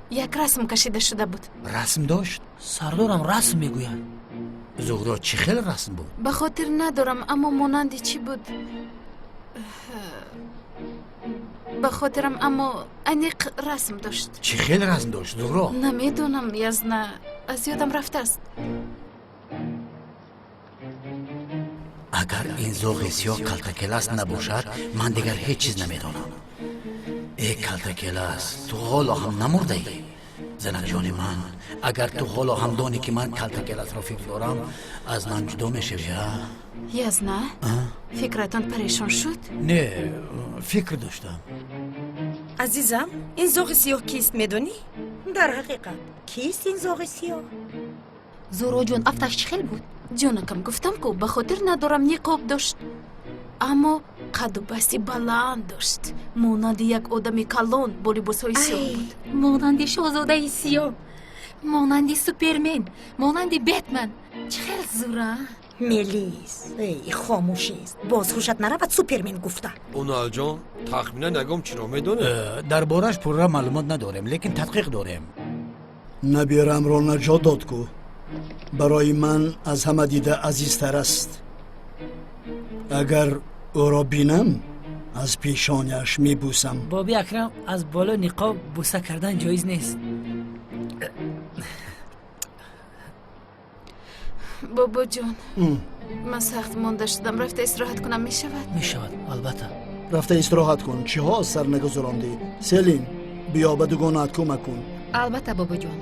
N: як расм кашида шуда буд.
F: Расм дошт?
G: Сардорам расм мегӯяд.
F: Зуҳро, чӣ хел расм буд?
N: Ба хотир надорам, аммо монанди чӣ буд? Ба хотирам, аммо аниқ расм дошт.
F: Чӣ хел расм дошт, Зуҳро?
N: Намедонам, Язна, аз ёдам рафтааст.
F: Агар ин зоғи сиёҳ калтакелас набошад, ман дигар ҳеҷ чиз намедонам. Э, калтакелас, ту ҳоло ҳам намурдаӣ. Занакҷони ман, агар ту ҳоло ҳам донӣ ки ман калтакеласро фикр дорам, аз ман ҷудо мешавӣ, а?
N: Язна, фикратон парешон шуд?
F: Не, фикр доштам.
D: Азизам, ин зоғи сиёҳ кист, медонӣ?
I: Дар ҳақиқат, кист ин зоғи сиёҳ?
H: Зуҳроҷон, афташ чӣ хел буд?
N: Ҷонакам, гуфтам ку, ба хотир надорам, ниқоб дошт, аммо қадду басти баланд дошт, монанди як одами калон бо либосҳои сиёҳ буд.
H: Монанди шоҳзодаи сиёҳ, монанди супермен, монанди Бетман. Чӣ хел зура?
I: Мелис, эй, хомӯшист, боз ҳушат наравад супермен гуфта.
C: Уналҷон, тахминан ягон чиро медонед?
F: Дар борааш пурра маълумот надорем, лекин тадқиқ дорем.
E: Набераамро наҷот дод ку. Барои ман аз ҳама дида азизтар аст. Агар ӯро бинам, аз пешоняш мебӯсам.
G: Боби Акрам, аз боло ниқоб бӯса кардан ҷоиз нест.
N: Бобоҷон, ман сахт монда шудам, рафта истироҳат кунам мешавад?
G: Мешавад, албатта.
E: Рафта истироҳат кун. Чиҳо аз сар нагузарондӣ? Селин, биё ба дугонаат кӯмак кун.
H: Албатта, бобоҷон.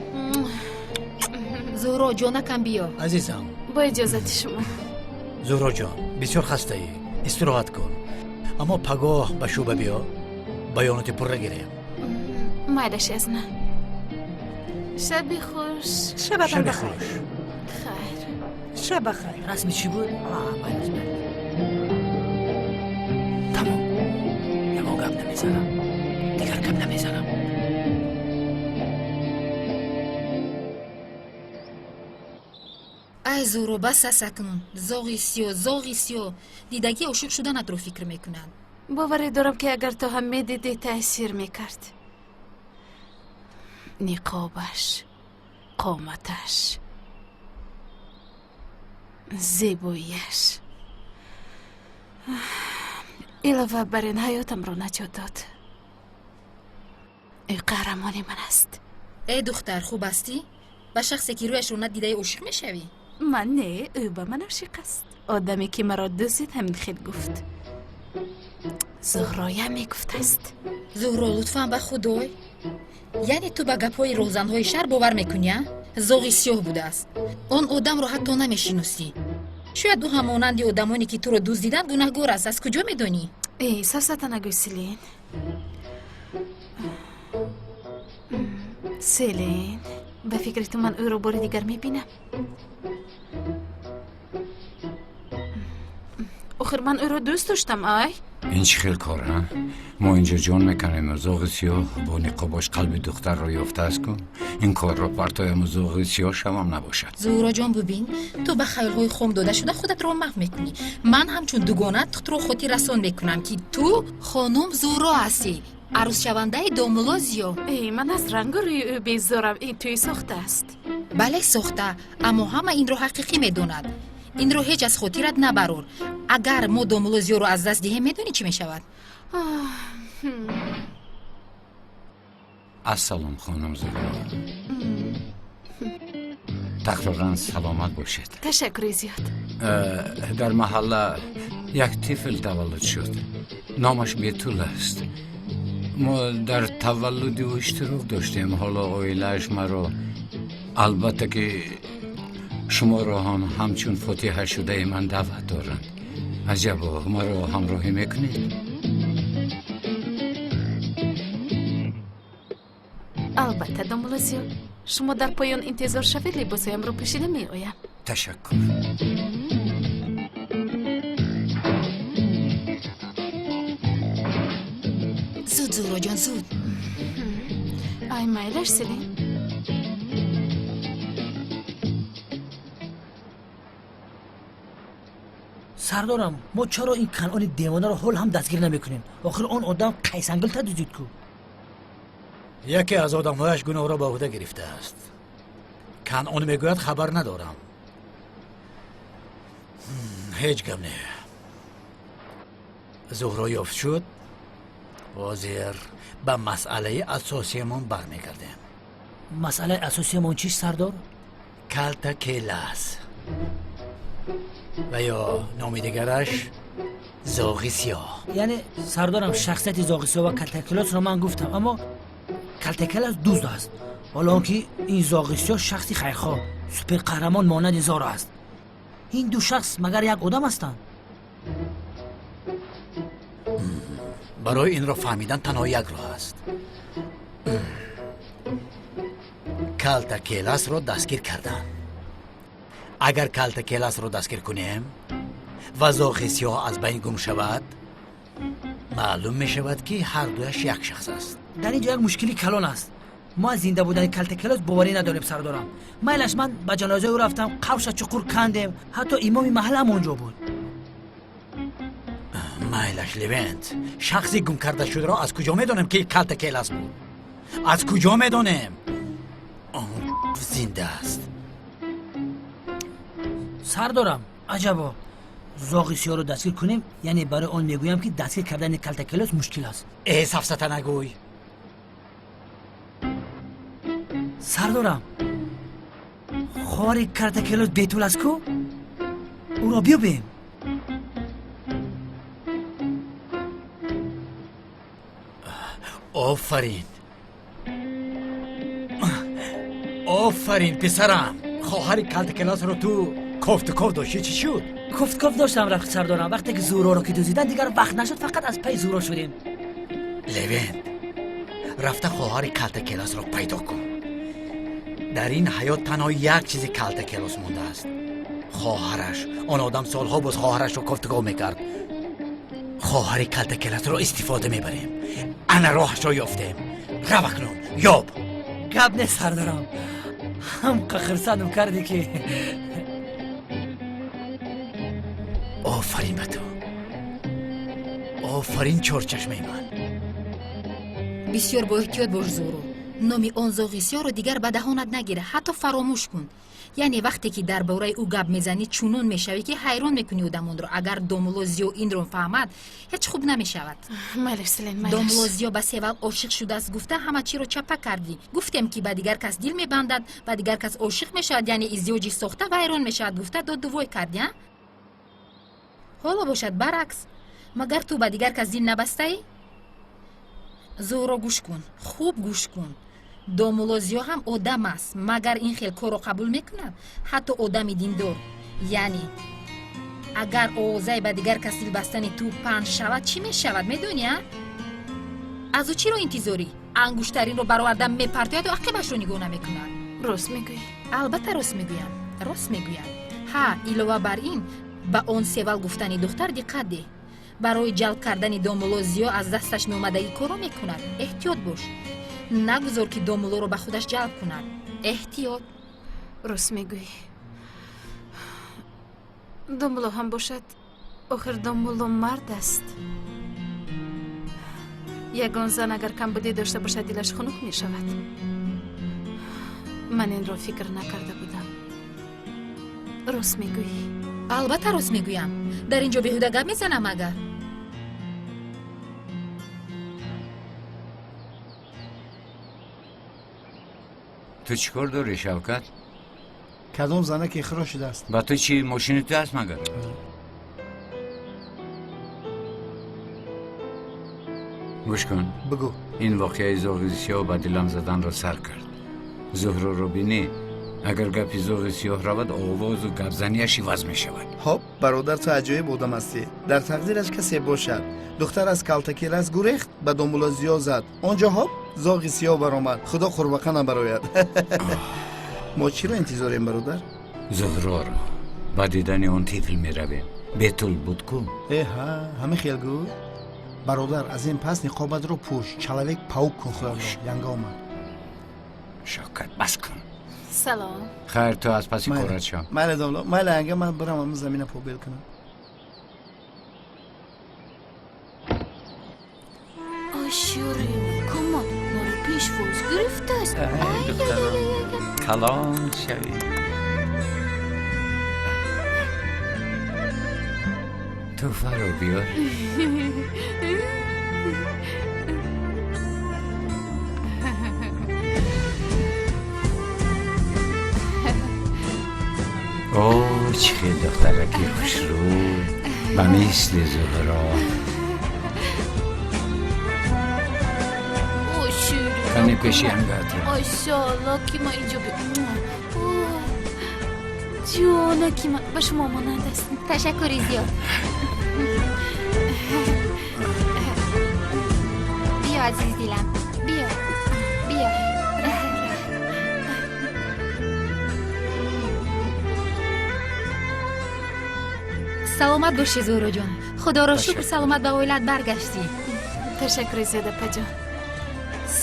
H: Зуҳро, ҷонакам, биё.
F: Азизам.
N: Бо иҷозати шумо.
F: Зуҳроҷон, бисёр хастаӣ, истироҳат кун, аммо пагоҳ ба шӯъба биё, баёноти пурра гирем.
N: Майлаш, Язна. Шаби хуш.
I: Шабатон бахайр.
N: Хайр.
I: Шаб бахайр.
G: Расми чӣ буд? Тамом, ягон гап намезанам, дигар гап намезанам.
H: Ай Зуҳро, бас аст акнун. Зоғи сиёҳ, зоғи сиёҳ. Дидагӣ ошиқ шуданатро фикр мекунанд.
N: Боварӣ дорам ки агар ту ҳам медидӣ, таъсир мекард. Ниқобаш, қоматаш, зебоияш. Илова бар ин, ҳаётамро наҷот дод. Ӯ қаҳрамони ман аст.
H: Э духтар, хуб ҳастӣ? Ба шахсе ки рӯяшро надидаӣ ошиқ мешавӣ?
N: Ман не, ӯ ба ман ошиқ аст. Одаме ки маро дуздид, ҳамин хел гуфт. Зуҳроя мегуфтааст.
H: Зуҳро, лутфан ба худой. Яъне ту ба гапҳои роҳзанҳои шаҳр бовар мекунӣ, а? Зоғи сиёҳ будааст. Он одамро ҳатто намешиносӣ. Шояд ӯ ҳам монанди одамоне ки туро дуздиданд гунаҳгор аст. Аз куҷо медонӣ?
N: Э, сафсата нагӯй, Селин. Селин, ба фикри ту ман ӯро бори дигар мебинам? Охир ман ӯро дӯст доштам, ай.
A: Ин чӣ хел кор, а? Мо инҷо ҷон мекунем, зоғи сиёҳ бо ниқобаш қалби духтарро ёфтааст ку. Ин корро партояму зоғи сиёҳ шавам набошад.
H: Зуҳроҷон, бубин, ту ба хаёлҳои хом дода шуда худатро маҳв мекунӣ. Ман ҳамчун дугона туро хотиррасон мекунам, ки ту хонум Зуҳро ҳастӣ, арӯсшавандаи домулло Зиё.
N: Э, ман аз рангу рӯи ӯ безорам. Ин тӯи сохта аст.
H: Бале, сохта, аммо ҳама инро ҳақиқӣ медонад. Инро ҳеҷ аз хотират набарор. Агар мо домулло Зиёро аз даст диҳем, медонӣ чӣ мешавад?
A: Ассалом, хонум Зуҳро. Такроран саломат бошед.
N: Ташаккури зиёд.
A: Дар маҳалла як тифл таваллуд шуд. Номаш Бетул аст. Мо дар таваллуди ӯ иштирок доштем. Ҳоло оилааш маро Албатта ки шуморо ҳам ҳамчун фотиҳа шудаи ман даъват доранд. Аҷабо, маро ҳамроҳӣ мекунед?
N: Албатта, домулло Зиё, шумо дар поён интизор шавед, либосҳоямро пӯшида меоям.
A: Ташаккур.
H: Зуд, Зуҳроҷон, зуд.
N: Ай, майлаш, Селин.
G: Сардорам, мо чаро ин Канъони девонаро ҳол ҳам дастгир намекунем? Охир он одам қайсангилта дуздид ку.
F: Яке аз одамҳояш гуноҳро ба ӯҳда гирифтааст. Канъон мегӯяд хабар надорам. Ҳеҷ гап не. Зуҳро ёфт шуд. Ҳозир ба масъалаи асосиямон бармегардем.
G: Масъалаи асосиямон чист, сардор?
F: Калта Келас ва ё номи дигараш зоғи сиёҳ.
G: Яъне сардорам, шахсияти зоғи сиёҳ ва Калтакелосро ман гуфтам, аммо Калтакелос дузд аст, ҳоло он ки ин зоғи сиёҳ шахси хайрхоҳ, суперқаҳрамон монанди Зоро аст. Ин ду шахс магар як одам ҳастанд?
F: Барои инро фаҳмидан танҳо як роҳ аст. Калтакеласро дастгир кардан. Агар Калтакеласро дастгир кунем ва зоғи сиёҳ аз байн гум шавад, маълум мешавад, ки ҳар дуяш як шахс аст.
G: Дар ин ҷо як мушкили калон аст. Мо аз зинда будани Калтакелос боварӣ надорем, сардорам. Майлаш, ман ба ҷанозаи ӯ рафтам, қавша чуқур кандем, ҳатто имоми маҳаллаам он ҷо буд.
F: Майлаш, Левент, шахси гум карда шударо аз куҷо медонем, ки Калтакелас буд? Аз куҷо медонем? Он зинда аст.
G: Сардорам, аҷабо, зоғи сиёҳро дастгир кунем, яъне барои он мегӯям, ки дастгир кардани Калтакелос мушкил аст.
F: Э, сафсата нагӯй.
G: Сардорам, хоҳари Калтакелос бетул аст ку? Ӯро биёбем.
F: Офарин, офарин, писарам. Хоҳари Калтакелосро ту кофту ков доштӣ, чӣ шуд?
G: Кофтков доштам, рафт сардорам. Вақте ки Зуҳроро ки дуздидан, дигар вақт нашуд, фақат аз пайи Зуҳро шудем.
F: Левент, рафта хоҳари Калтакелосро пайдо кун. Дар ин ҳаёт танҳо як чизи Калтакелос мондааст: хоҳараш. Он одам солҳо боз хоҳарашро кофтуков мекард. Хоҳари Калтакелосро истифода мебарем. Ана роҳашро ёфтем. Рав акнун, ёб.
G: Гап нест, сардорам, ҳамқа хирсандам кардӣ ки.
F: Офарин ба ту, офарин, чорчашмаи ман.
H: Бисёр боэҳтиёт бош, Зуҳро. Номи он зоғи сиёҳро дигар ба даҳонат нагира, ҳатто фаромӯш кун. Яъне вақте ки дар бораи ӯ гап мезанӣ, чунон мешавӣ, ки ҳайрон мекунӣ одамонро. Агар домулло Зиё инро фаҳмад, ҳеҷ хуб намешавад.
N: Майлаш, Селин, майлаш.
H: Домулло Зиё ба Севал ошиқ шудааст гуфта, ҳама чиро чаппа кардӣ. Гуфтем, ки ба дигар кас дил мебандад, ба дигар кас ошиқ мешавад, яъне издивоҷи сохта вайрон мешавад гуфта, доду вой кардӣ, а? Ҳоло бошад баръакс. Магар ту ба дигар кас дил набастаӣ? Зуҳро, гӯш кун, хуб гӯш кун. Домулло Зиё ҳам одам аст, магар ин хел корро қабул мекунад? Ҳатто одами диндор. Яъне агар овозаи ба дигар кас дил бастани ту паҳн шавад, чӣ мешавад, медонӣ, а? Аз ӯ чиро интизорӣ? Ангуштаринро бароварда мепартояду ақибашро нигоҳ намекунад.
N: Рост мегӯӣ.
H: Албатта рост мегӯям, рост мегӯям. Ҳа, илова бар ин, ба он Севал гуфтани духтар диққат деҳ. Барои ҷалб кардани домулло Зиё аз дасташ меомадагӣ корро мекунад. Эҳтиёт бош, нагузор, ки домуллоро ба худаш ҷалб кунад. Эҳтиёт.
N: Рост мегӯӣ. Домулло ҳам бошад, охир домулло мард аст. Ягон зан агар камбудӣ дошта бошад, дилаш хунук мешавад. Ман инро фикр накарда будам. Рост мегӯӣ.
H: Албатта рост мегӯям. Дар ин ҷо беҳуда гап мезанам агар?
A: Ту чӣ кор дорӣ, Шавкат?
M: Кадом занаке ихроҷ шудааст?
A: Ба ту чӣ, мошини ту аст магар? Гӯш кун.
M: Бигӯ.
A: Ин воқеаи зоғи сиёҳ ба дилам заданро сар кард. Зуҳроро бинӣ, Агар гапи зоғи сиёҳ равад, овозу гапзанияш иваз мешавад.
M: Ҳоп, бародар, ту аҷоиб одам ҳастӣ. Дар тақдираш касе бошад. Духтар аз калтакилас гурехт, ба домулло Зиё зад. Он ҷо ҳоп, зоғи сиёҳ баромад. Худо қурбақа набарояд. Мо чиро интизорем, бародар?
A: Зуҳроро. Ба дидани он тифл меравем. Бетул буд ку?
M: Э ҳа, ҳамин хел гӯ. Бародар, аз ин пас ниқобатро пӯш, человек паук кун худатро. Янга омад.
A: Шавкат, бас кун.
N: Салом.
A: Хайр, ту аз паси корат шав.
M: Майли, домло, майли, янга, ман бирам ҳамин замина побел кунам.
N: Оширин, комод моро пешвоз гирифтааст.
A: Калон шавӣ. Туҳфаро биёр. О, чӣ хел духтараки хушрӯй, ба мисли Зуҳро. Кане пеши янгаатро.
N: Айшолло, ки ман инҷо ҷонаки ман ба шумо монанд аст.
H: Ташаккури зиёд. Биё, азиз дилам, биё, биё. Саломат бошӣ, Зуҳроҷон. Худоро шукр, саломат ба оилат баргаштӣ.
N: Ташаккури зиёд, апаҷон.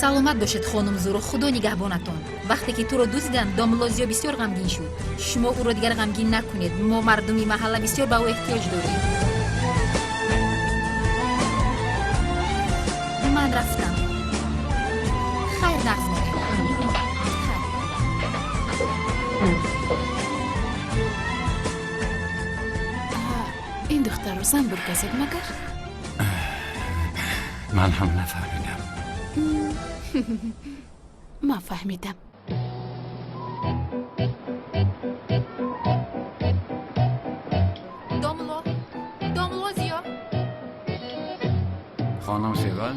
H: Саломат бошед, хонум Зуҳро, худо нигаҳбонатон. Вақте ки туро дуздиданд, домулло Зиё бисёр ғамгин шуд. Шумо ӯро дигар ғамгин накунед. Мо мардуми маҳалла бисёр ба ӯ эҳтиёҷ дорем. Ман рафтам. Хайр, нағз монед.
N: Ин духтарро занбур газед магар?
A: Ман ҳам нафаҳмидам.
N: Ман фаҳмидам.
H: Домулло, домулло Зиё.
A: Хонум Севал?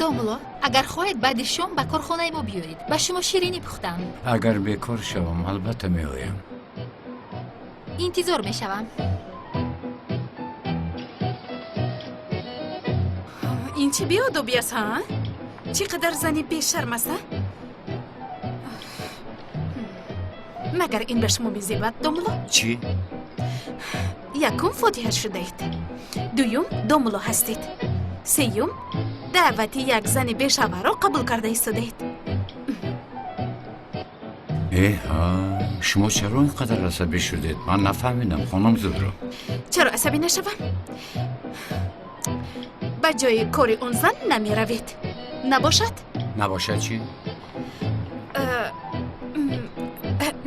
H: Домулло, агар хоҳед баъди шом ба корхонаи мо биёед. Ба шумо ширинӣ пухтам.
A: Агар бекор шавам, албатта меоям.
H: Интизор мешавам.
N: Ин чӣ беодобӣ аст, ҳа? Чӣ қадар зани бешарм аст, ҳа? Магар ин ба шумо мезебад, домулло?
A: Чӣ?
N: Якум фотиҳа шудаед, дуюм домулло ҳастед, сеюм даъвати як зани бешавҳарро қабул карда истодаед.
A: Эҳа, шумо чаро ин қадар асабӣ шудед? Ман нафаҳмидам, хонум Зуҳро.
N: Чаро асабӣ нашавам? Ба ҷои кори он зан намеравед. Набошад?
A: Набошад чӣ?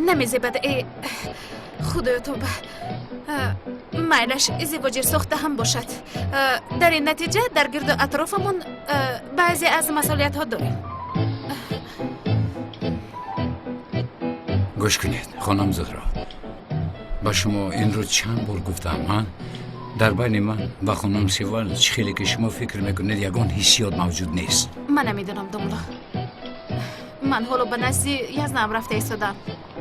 N: Намезебад, э худоё тоба. Майлаш издивоҷи сохта ҳам бошад. Дар ин натиҷа дар гирду атрофамон баъзе аз масъулиятҳо дорем.
A: Гӯш кунед, хонум Зуҳро. Ба шумо инро чанд бор гуфтам, ҳа? Дар байни ман ва хонум Севал чӣ хеле ки шумо фикр мекунед, ягон ҳиссиёт мавҷуд нест.
N: Ман намедонам, домулло. Ман ҳоло ба назди язнаам рафта истодам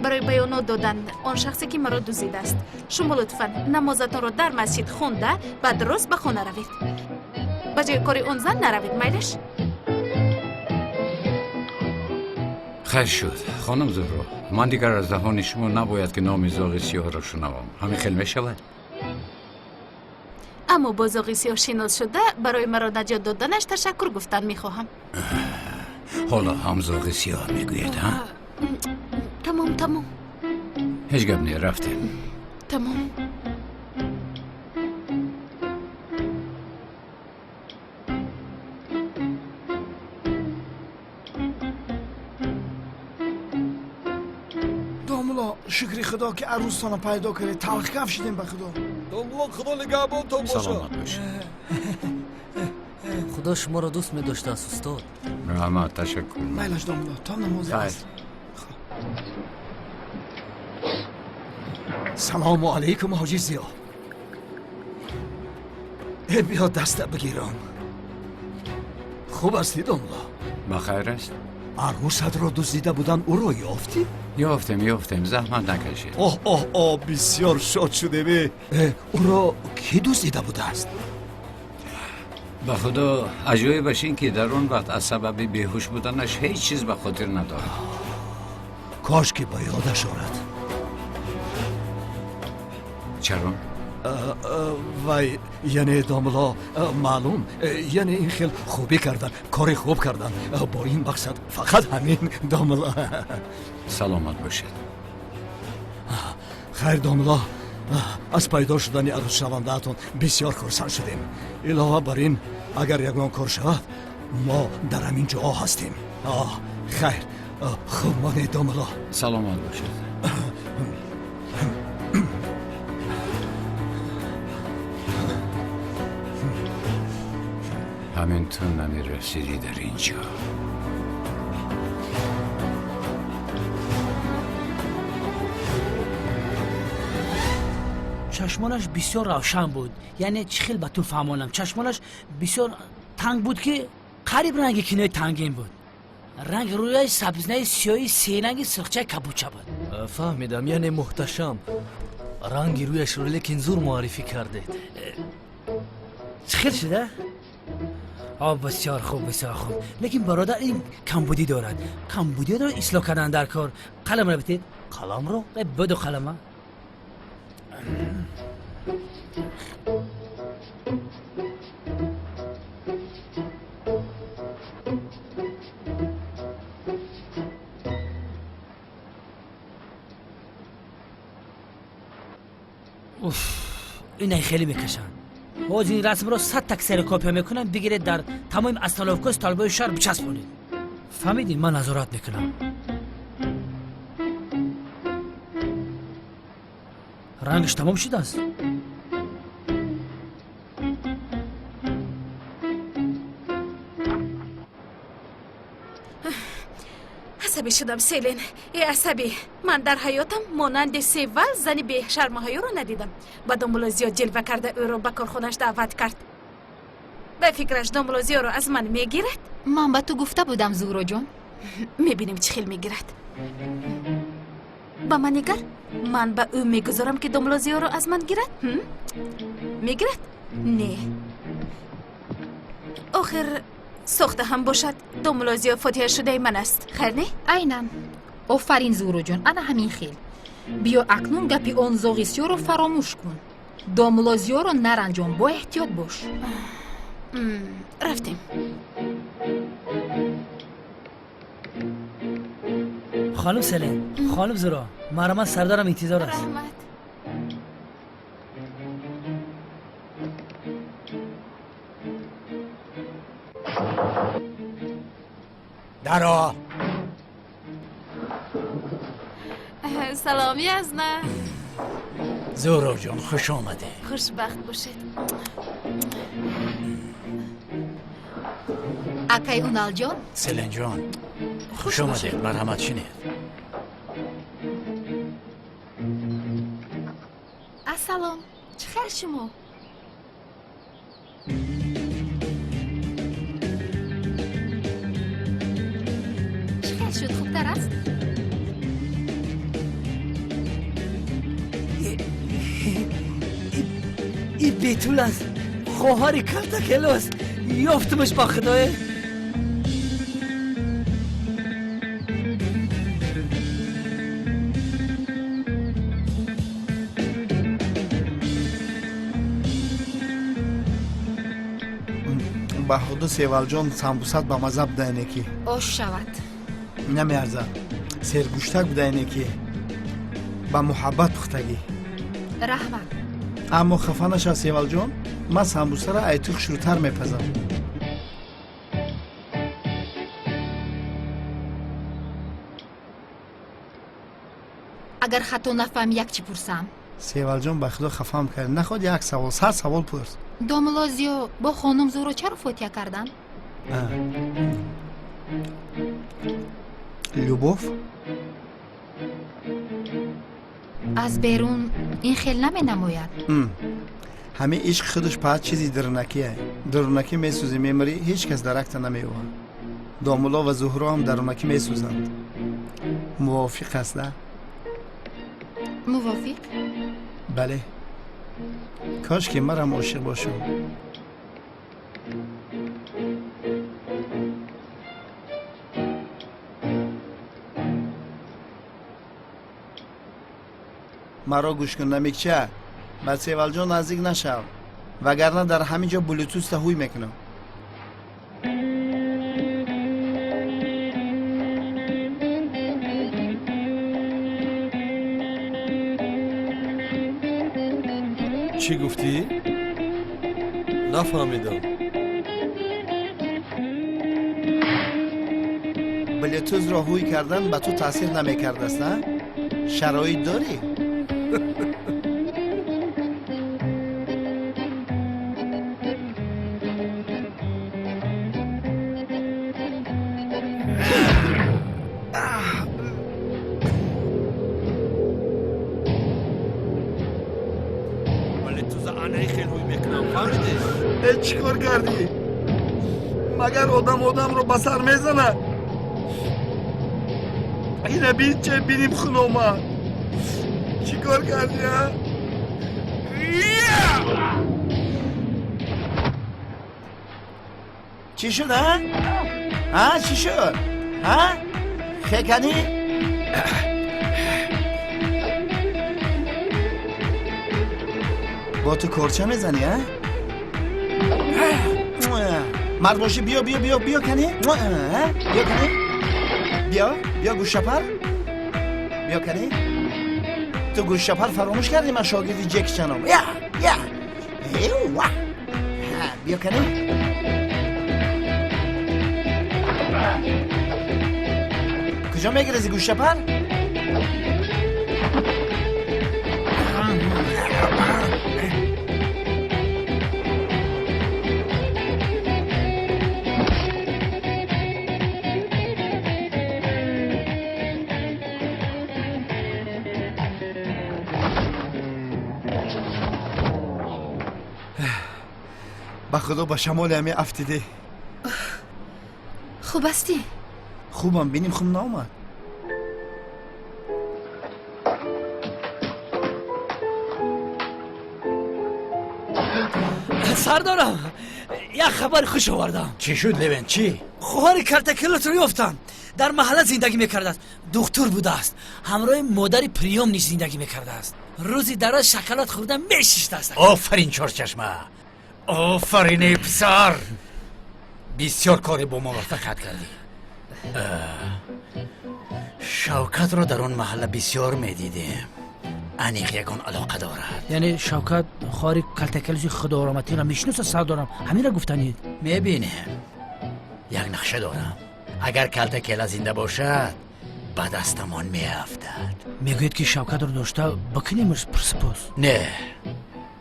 N: барои баёнот додан он шахсе ки маро дуздидааст. Шумо лутфан намозатонро дар масҷид хонда, баъд рост ба хона равед. Ба ҷои кори он зан наравед, майлаш?
A: Хайр шуд, хонум Зуҳро. Ман дигар аз даҳони шумо набояд ки номи зоғи сиёҳро шунавам. Ҳамин хел мешавад?
N: Аммо бо зоғи сиёҳ шинос шуда, барои маро наҷот доданаш ташаккур гуфтан мехоҳам.
A: Ҳоло ҳам зоғи сиёҳ мегӯед, ҳа?
N: Тамом, тамом.
A: Ҳеҷ гап не, рафтем.
N: Тамом.
M: Домулло, шукри худо ки арӯстона пайдо кардед. Талхкаф шудем ба худо.
L: Домулло, худо нигаҳбонтон бошад.
A: Саломат бошед.
O: Худо шуморо дӯст медоштааст, устод.
A: Раҳмат, ташаккур.
M: Майлаш, домулло, то намози аср.
J: Салому алайкум, ҳоҷи Зиё. Э, биё даста бигирам. Хуб ҳастӣ, домулло?
A: Ба хайр аст?
J: Арӯсатро дуздида буданд, ӯро ёфтӣ?
A: Ёфтем, ёфтем, заҳмат накашед.
J: Оҳ, оҳ, оҳ, бисёр шод шудем. Ӯро кӣ дуздида будааст?
A: Ба худо, аҷоибаш ин ки дар он вақт аз сабаби беҳуш буданаш ҳеҷ чиз ба хотир надорад.
J: Кош ки ба ёдаш орад.
A: Чаро?
J: Вай, яъне домло, маълум, яъне ин хел хубӣ кардан, кори хуб кардан бо ин мақсад, фақат ҳамин, домло.
A: Саломат бошед.
J: Хайр, домло, аз пайдо шудани арӯсшавандаатон бисёр хурсанд шудем. Илова бар ин, агар ягон кор шавад, мо дар ҳамин ҷо ҳастем. Хайр, хуб монед, домло.
A: Саломат бошед. Ҳамин ту намерасидӣ дар ин ҷо.
G: Чашмонаш бисёр равшан буд, яъне чӣ хел ба ту фаҳмонам, чашмонаш бисёр танг буд, ки қариб ранги кинои тангин буд. Ранги рӯяш сабзинаи сиёҳи серанги сирхчаи кабуча буд.
O: Фаҳмидам, яъне муҳташам. Ранги рӯяшро лекин зур муаррифӣ кардед.
G: Чӣ хел шуда? О, бисёр хуб, бисёр хуб. Лекин бародар, ин камбудӣ дорад. Камбудиро ислоҳ кардан дар кор. Қаламро битед.
O: Қаламро?
G: Буду қалама. Уф, инай хеле мекашанд. Ҳозир ин расмро 100 так ксерокопия мекунам, бигиред дар тамоми остановкаи столбои шаҳр бичаспонед. Фаҳмидӣ? Ман назорат мекунам. Рангаш тамом шудааст.
N: Асабӣ шудам, Селин. Э, асабӣ. Ман дар ҳаётам монанди Севал зани бешармаҳаёро надидам. Ба домло зиёд ҷилва карда ӯро ба корхонаш даъват кард. Ба фикраш домло зиёро аз ман мегирад?
H: Ман ба ту гуфта будам, Зуҳроҷон.
N: Мебинем чӣ хел мегирад. Ба ман нигар, ман ба ӯ мегузорам, ки домло зиёро аз ман гирад? Мегирад? Не. Охир сохта ҳам бошад, домло зиё фотиҳа шудаи ман аст. Хайр не?
H: Айнан. Офарин, Зуҳроҷон, ана ҳамин хел. Биё акнун гапи он зоғи сиёҳро фаромӯш кун. Домло зиёро наранҷон, бо эҳтиёт бош.
N: Рафтем.
G: Хонум Селин, хонум Зуро, марҳамат, сардарам интизор аст.
N: Раҳмат.
F: Даро.
N: Салом, Язна.
F: Зуҳроҷон, хуш омадед.
N: Хушбахт бошед.
H: Акай Уналҷон.
F: Селинҷон, хуш омадед, марҳамат, шинед.
N: Ассалом, чӣ хел шумо?
H: Чӣ хел шуд, хубтар аст?
G: И бетул аст, хоҳари калтакелос. Ёфтумаш ба худое.
M: Ба худо, Севалҷон, самбусат ба маза будаине ки.
H: Ош шавад.
M: Намеарзад. Сергӯштак будаине ки ба муҳаббат пухтагӣ.
H: Раҳмат.
M: Аммо хафа нашав, Севалҷон, ман самбусаро айту хушрӯтар мепазам.
H: Агар хато нафаҳм, як чӣ пурсам.
M: Севалҷон, ба худо хафаам кард. Наход як савол, 100 савол пурс.
H: Домло зиё бо хонум Зуҳро чаро фотиҳа карданд?
M: Любовь?
H: Аз берун ин хел наменамояд.
M: Ҳамин ишқ худаш паҳат чизи дурнакие. Дурнакӣ месӯзӣ, мемирӣ, ҳеҷ кас даракта намеёвад. Домулло ва Зуҳро ҳам дарунакӣ месӯзанд. Мувофиқ аст, на?
N: Мувофиқ?
M: Бале. Кош ки манам ошиқ бошам. Маро гӯш кун, намикча, ба Севалҷон наздик нашав, вагарна дар ҳамин ҷо блютуста ҳуй мекунам.
C: Чӣ гуфтӣ? Нафаҳмидам.
M: Блютузро ҳуй кардан ба ту таъсир намекардааст, на? Шароит дорӣ? Чӣ кор кардӣ? Магар одам одамро ба сар мезанад? Ина бин, че биним хун омад. Чӣ кор кардӣ, а? Чӣ шуд, а? А, чӣ шуд? А? Хеканӣ? Бо ту корча мезанӣ, а? Мард бошӣ, биё, биё, биё, биё кани, биё кани, биё, биё гӯшапар, биё кани. Ту гӯшапар фаромӯш кардӣ, ман шогирди Ҷекчаном. Я, я, ва, биё кани. Куҷо мегирези, гӯшапар? Ба худо, ба шамоли ҳами афтидӣ.
N: Хуб ҳастӣ?
M: Хубам, биним хун наомад.
G: Сардорам, як хабари хуш овардам.
F: Чӣ шуд, Левен, чӣ?
G: Хоҳари калтакелотро ёфтам. Дар маҳалла зиндагӣ мекардааст, духтур будааст, ҳамроҳи модари приёмниш зиндагӣ мекардааст. Рӯзи дароз шоколад хӯрда мешиштааст.
F: Офарин, Чорчашма, офарин, эй писар, бисёр коре бо муваффақият кардӣ. Шавкатро дар он маҳалла бисёр медидем. Аниқ ягон алоқа дорад.
G: Яъне Шавкат хоҳари калтакелоси худоҳурматиро мешиносад, сардорам? Ҳаминро гуфтанед?
F: Мебинем. Як нақша дорам. Агар калтакела зинда бошад, ба дастамон меафтад.
G: Мегӯед, ки Шавкатро дошта бикунемш пурсупос?
F: Не,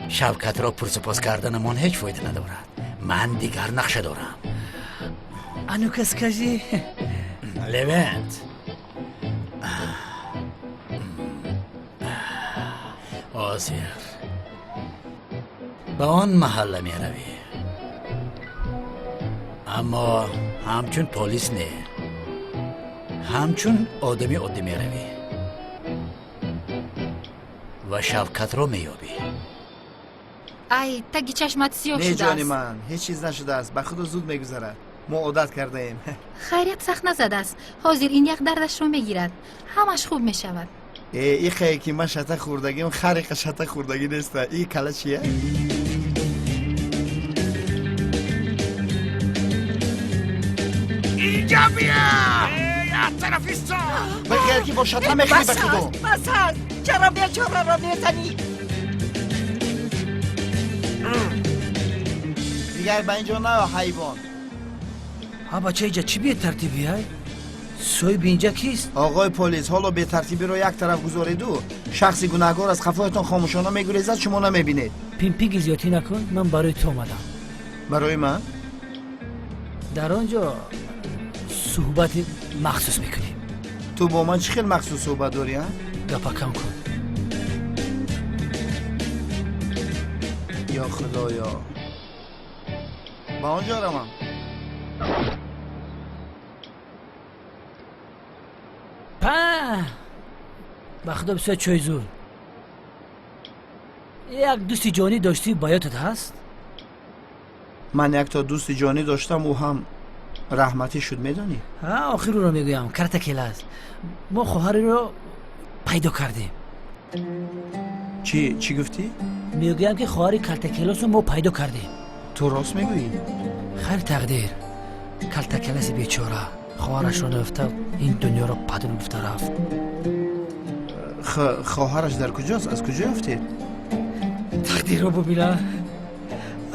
F: Шавкатро пурсупос карданамон ҳеҷ фоида надорад. Ман дигар нақша дорам.
G: А ну-ка скажи.
F: Левент, ҳозир ба он маҳалла меравӣ, аммо ҳамчун полис не, ҳамчун одами оддӣ меравӣ ва Шавкатро меёбӣ.
N: Ай, таги чашмат сиёҳ
M: Не,
N: шудааст.
M: Ҷони ман, ҳеҷ чиз нашудааст. Ба худо, зуд мегузарад. Мо одат кардаем.
H: Хайрият, сахт назадааст. Ҳозир ин як дардашро мегирад, ҳамаш хуб мешавад.
M: Э, ихае ки ман шата хӯрдагиам, хариқа шата хӯрдагӣ неста. И кала чия?
A: Инҷа бия! Аз тарафи
M: Бихер, ки бо шата мехӯрӣ, ба
K: Бас
M: худо.
K: аст, бас аст! Чаро бечораро мезанӣ?
M: Дигар ба инҷо наё, ҳайвон.
G: Ҳа, бача, иҷа чӣ бетартибӣ, ай? Соҳиби инҷа кист?
M: Оғои полис, ҳоло бетартибиро як тараф гузореду шахси гунаҳгор аз қафоятон хомӯшона мегурезад, шумо намебинед.
G: Пимпиги зиёдтӣ накун, ман барои ту омадам.
M: Барои ман?
G: Дар он ҷо суҳбати махсус мекунем.
M: Ту бо ман чӣ хел махсус суҳбат дорӣ, а?
G: Гапа кам кун.
M: Ё худоё, ба он ҷо равам.
G: Па, ба худо бисёр чой зур. Як дӯсти ҷонӣ доштӣ, ба ёдат ҳаст?
M: Ман якто дӯсти ҷонӣ доштам, ӯ ҳам раҳматӣ шуд, медонӣ?
G: Охир ӯро мегӯям, Картакелас. Мо хоҳареро пайдо кардем.
M: Чӣ? Чӣ гуфтӣ?
G: Мегӯям ки хоҳари Калтакелосро мо пайдо кардем.
M: Ту рост мегӯӣ?
G: Хайр тақдир, Калтакеласи бечора хоҳарашро наёфта ин дунёро падру гуфта рафт.
M: Хоҳараш дар куҷост? Аз куҷо ёфтед?
G: Тақдирро бубина,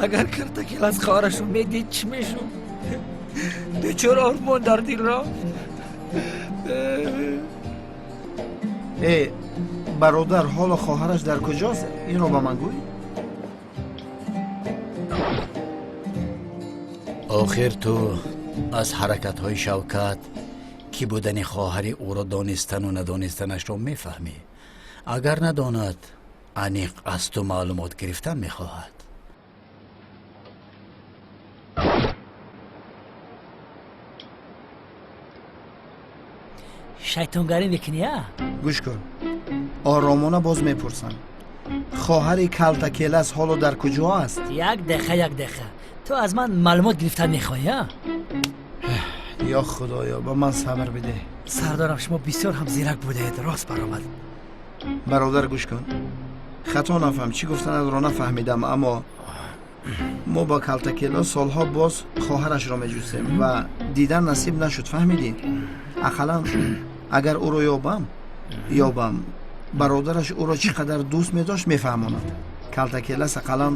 G: агар Картакелас хоҳарашро медид чӣ мешуд? Бечора ормон дар дил рафт.
M: Э, бародар, ҳоло хоҳараш дар куҷост? Инро ба ман гӯй.
F: Охир ту аз ҳаракатҳои Шавкат кӣ будани хоҳари ӯро донистану надонистанашро мефаҳмӣ. Агар надонад, аниқ аз ту маълумот гирифтан мехоҳад.
G: Шайтонгарӣ мекунӣ, а?
M: Гӯш кун, оромона боз мепурсам, хоҳари Калтакелас ҳоло дар куҷо аст?
G: Як дақиқа, як дақиқа, ту аз ман маълумот гирифтан мехоҳӣ, а?
M: Ё худоё, ба ман сабр бидеҳ.
G: Сардорам, шумо бисёр ҳам зирак будаед, рост баромад.
M: Бародар, гӯш кун, хато нафаҳм, чӣ гуфтанатро нафаҳмидам, аммо мо ба Калтакелос солҳо боз хоҳарашро меҷустем ва дидан насиб нашуд, фаҳмидӣ? Ақаллан агар ӯро ёбам, бародараш ӯро чӣ қадар дӯст медошт мефаҳмонад. Калтакелас ақаллан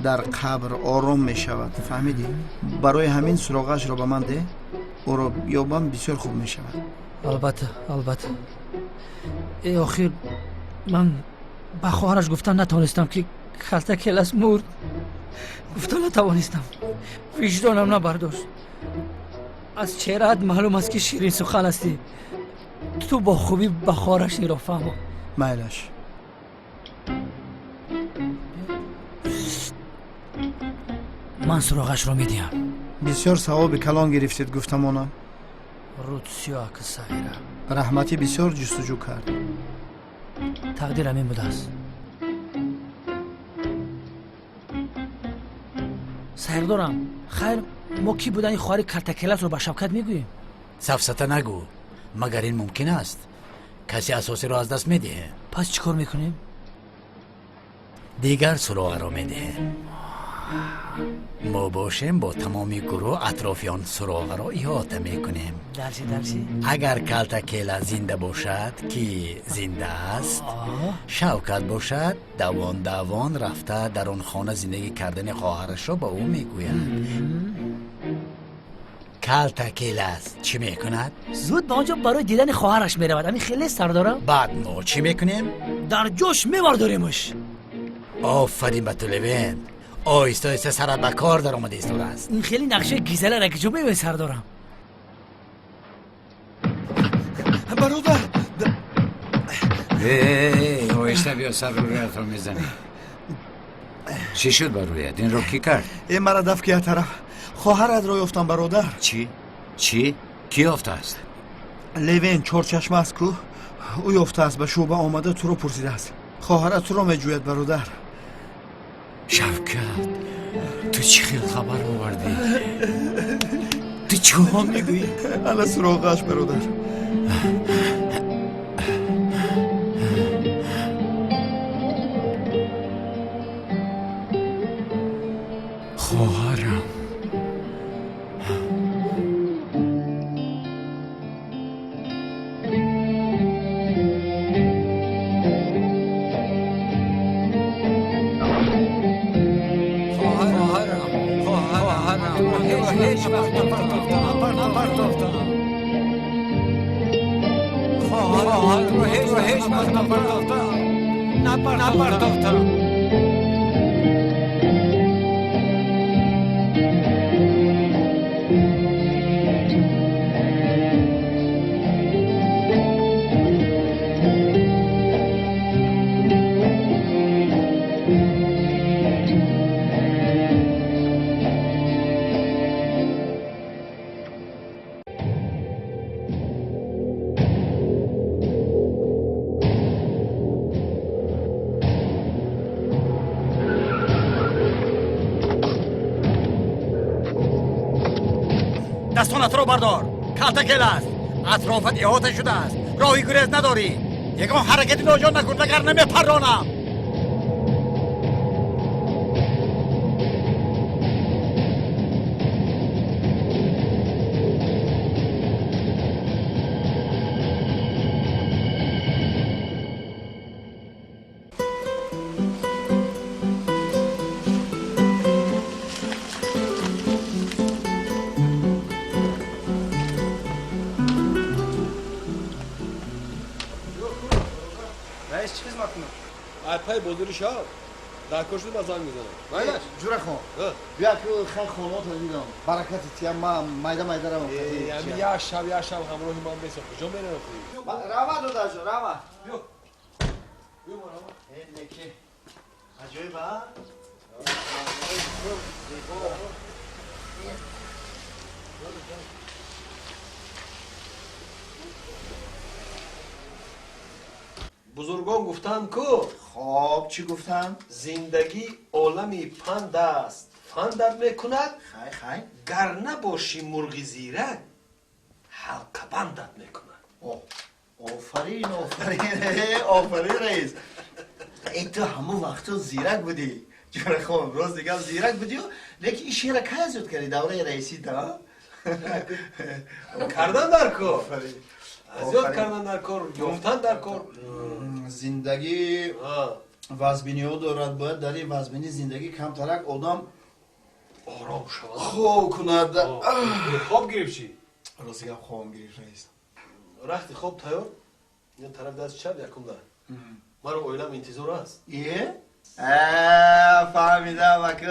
M: дар қабр ором мешавад, фаҳмидӣ? Барои ҳамин суроғаашро ба ман деҳ, ӯро ёбам бисёр хуб мешавад.
G: Албатта, албатта. Э, охир ман ба хоҳараш гуфтан натавонистам, ки Калтакелас мурд. Гуфта натавонистам, виҷдонам набардошт. Аз чеҳраат маълум аст, ки ширинсухан ҳастӣ. Ту бо хубӣ ба хоҳараш инро фаҳмо.
M: Майлаш.
G: Ман суроғашро медиҳам.
M: Бисёр савоби калон гирифтед, гуфтамонам.
G: Руд сиёҳ ки сағира.
M: Раҳматӣ бисёр ҷустуҷӯ кард.
G: Тақдир ҳамин будааст. Сайрдорам, хайр, мо кӣ будани хоҳари Калтакеласро ба Шавкат мегӯем?
F: Сафсата нагӯ, магар ин мумкин аст? Касе асосиро аз даст медиҳе.
G: Пас чӣ кор мекунем?
F: Дигар суроғаро медиҳем. Мо бошем бо тамоми гурӯҳ атрофи он суроғаро иҳота мекунем.
G: Дарси, дарси.
F: Агар Калтакела зинда бошад, ки зинда аст, Шавкат бошад, давон давон рафта дар он хона зиндагӣ кардани хоҳарашро ба ӯ мегӯяд. Калтакелас чӣ мекунад?
G: Зуд ба он ҷо барои дидани хоҳараш меравад. Ҳамин хеле, сардорам?
F: Баъд мо чӣ мекунем?
G: Дар ҷош мевардоремаш.
F: Офарин ба ту, Левент. Оҳиста оҳиста сарат ба кор даромада истодааст.
G: Ин хеле нақшаи гизалара куҷо меояд, сардорам?
M: Бародар,
A: оҳиста биё, сар рӯятро мезанӣ. Чӣ шуд ба рӯят? Инро кӣ кард?
M: Э, мара даф ки як тараф. Хоҳаратро ёфтам, бародар.
A: Чӣ? Чӣ? Кӣ ёфтааст?
M: Левен чорчашма аст ку, ӯ ёфтааст, ба шӯъба омада туро пурсидааст. Хоҳарат туро меҷӯяд, бародар.
A: Шавкат, ту чӣ хел хабар овардӣ? Ту чиҳо мегӯӣ?
M: Ана суроғааш, бародар.
A: Хоҳарам.
F: Дастонатро бардор. Калтакел аст. Атрофат иҳота шудааст. Роҳи гурез надорӣ. Ягон ҳаракати ноҷо накун, вагарна мепарронам.
C: Пай бозори шав дар кор шуд, ба занг мезанам. Майлаш?
M: Ҷурахон, бия ку хай хонотро дидам. Баракати тия, ман майда майда равам.
C: Ами як шаб, як шаб ҳамроҳи ман беса. Куҷо меравам?
M: Рава, додарҷон, рава.
C: Биё. Биё, ма рава.
M: Неки. Аҷоиб, а?
C: Бузургон гуфтанд ку.
M: Хоб, чӣ гуфтанд?
C: Зиндагӣ олами панд аст, фандат мекунад.
M: Хай, хай.
C: Гар набошӣ мурғи зирак, ҳалқабандат мекунад.
M: Офарин, офарин, офарин, раис. Эй, ту ҳамон вақту зирак будӣ. Ҷурахон, рост дигам, зирак будию, лекин ин шеъра кай аз ёд кардӣ? Давраи раисӣ да?
C: Кардан дар кор. Аз ёд кардан дар кор, ёфтан дар кор.
M: Зиндагӣ вазбиниҳо дорад, бояд дар ин вазбини зиндагӣ камтарак одам
C: ором шавад,
M: хоб кунад.
C: Хоб гирифт чӣ?
M: Рости гап, хобам гирифт, раис.
C: Рахти хоб тайёр, ин тараф даст чап якум дар. Маро оилам интизор аст.
M: Е? Фаҳмидам, аку,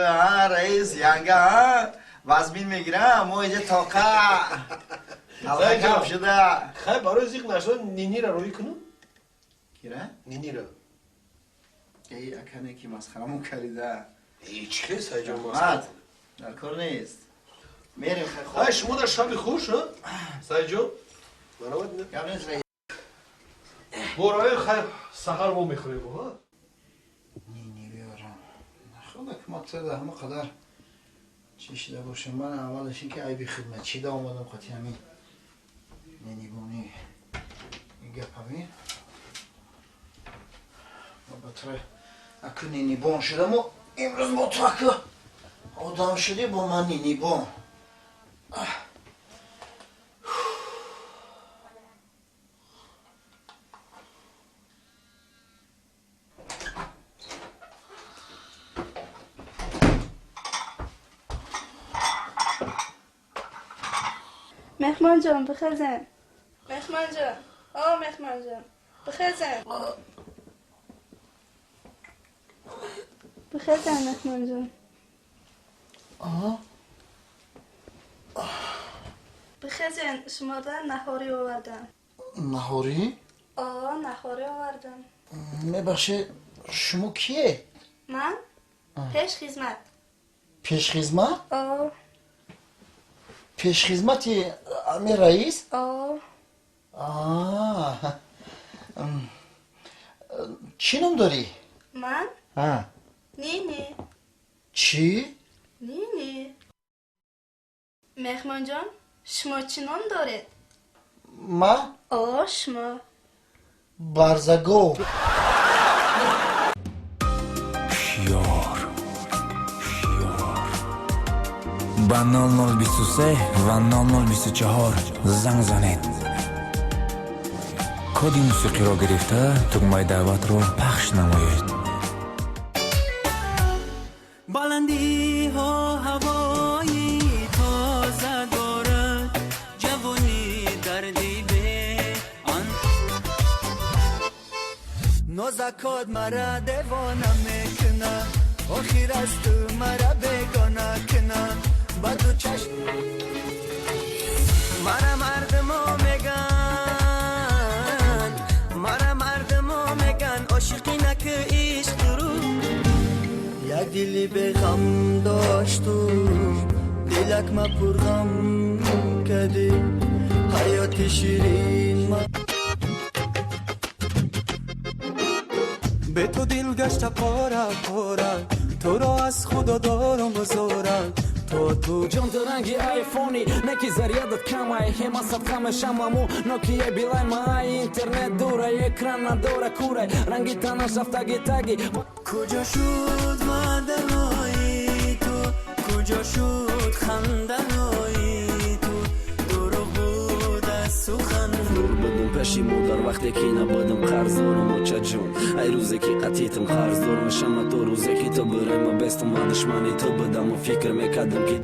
M: раис, янга, вазбин мегирам, мо иҷа тоқа. Аллакам шуда.
C: Хай, барои зиқ нашуда нинира роҳӣ кунам?
M: Кира?
C: Нинира.
M: Эй, акане ки масхарамон карида.
C: Эй, чӣ хел, Сайҷон, масхара?
M: Дар кор нест. Мерем, хай, хоб.
C: Хай, шумо дар шаби хуш, а? Сайҷон. Марҳамат.
M: Гап нест, раис.
C: Боравем, хай, саҳар мо мехӯрем, ҳа?
M: Нини биёрам. Худо ки ма туда ҳама қадар чӣ шида бошам. Ман аввалаш ин ки айби хидматчида омадам қати ҳамин нинибонӣ. Ин гап ҳамин. Батра аку нинибон шудаму имрӯз мо ту аку одам шудӣ бо ман нинибон.
P: مهمان جان بخزن. مهمان جان، آ مهمان جان بخزن. بخزن مهمان جان.
M: آه
P: بخزن، شما را نهاری آوردم.
M: نهاری؟
P: آه، نهاری آوردم.
M: میبخشید، شما کیه؟
P: من؟ پیش خدمت.
M: پیش خدمت؟
P: آه.
M: پیش خدمتی امیر رئیس؟
P: آه.
M: آه. چی نام داری؟
P: من؟ نینی.
M: چی؟
P: نینی. مهمان جان، شما چی نام دارید؟
M: ما؟
P: آه، شما.
M: برزگو.
Q: شیار ба 0023 ва 0024 занг занед. Коди мусиқиро гирифта, тугмаи даъватро пахш намоед.
R: Баландиҳо ҳавои тоза дорад, ҷавонӣ дарди беан.
S: Нозакот мара девона мекуна, охир аз ту мара бегона куна. Ба ду чашм
R: мара мардумо меган, мара мардумо меган, ошиқӣ наки ишқ дуру.
S: Як дили беғам доштум, дилак ма пурғам кадӣ, ҳаёти ширин ма.
T: Бе ту дил гашта пора пора, туро аз худо дорум зора, то ту
U: Ҷон, ту ранги айфони, не ки зарядат камай. Ҳема садқа мешамаму Нокия Билайн маай. Интернет дурай, экран надора, курай. Ранги танаш рафтаги таги.
R: Куҷо шуд ваъдаҳои ту, куҷо шуд хандаҳои ту? Дурӯғ буда сухан.
V: Дур будум пеши модар, вақте ки набудам қарздорум. Очаҷон, ай рӯзе ки қатитам, қарздор мешама. То рӯзе ки ту бирай, ма бестум, ма душмани ту будаму фикр мекардам, ки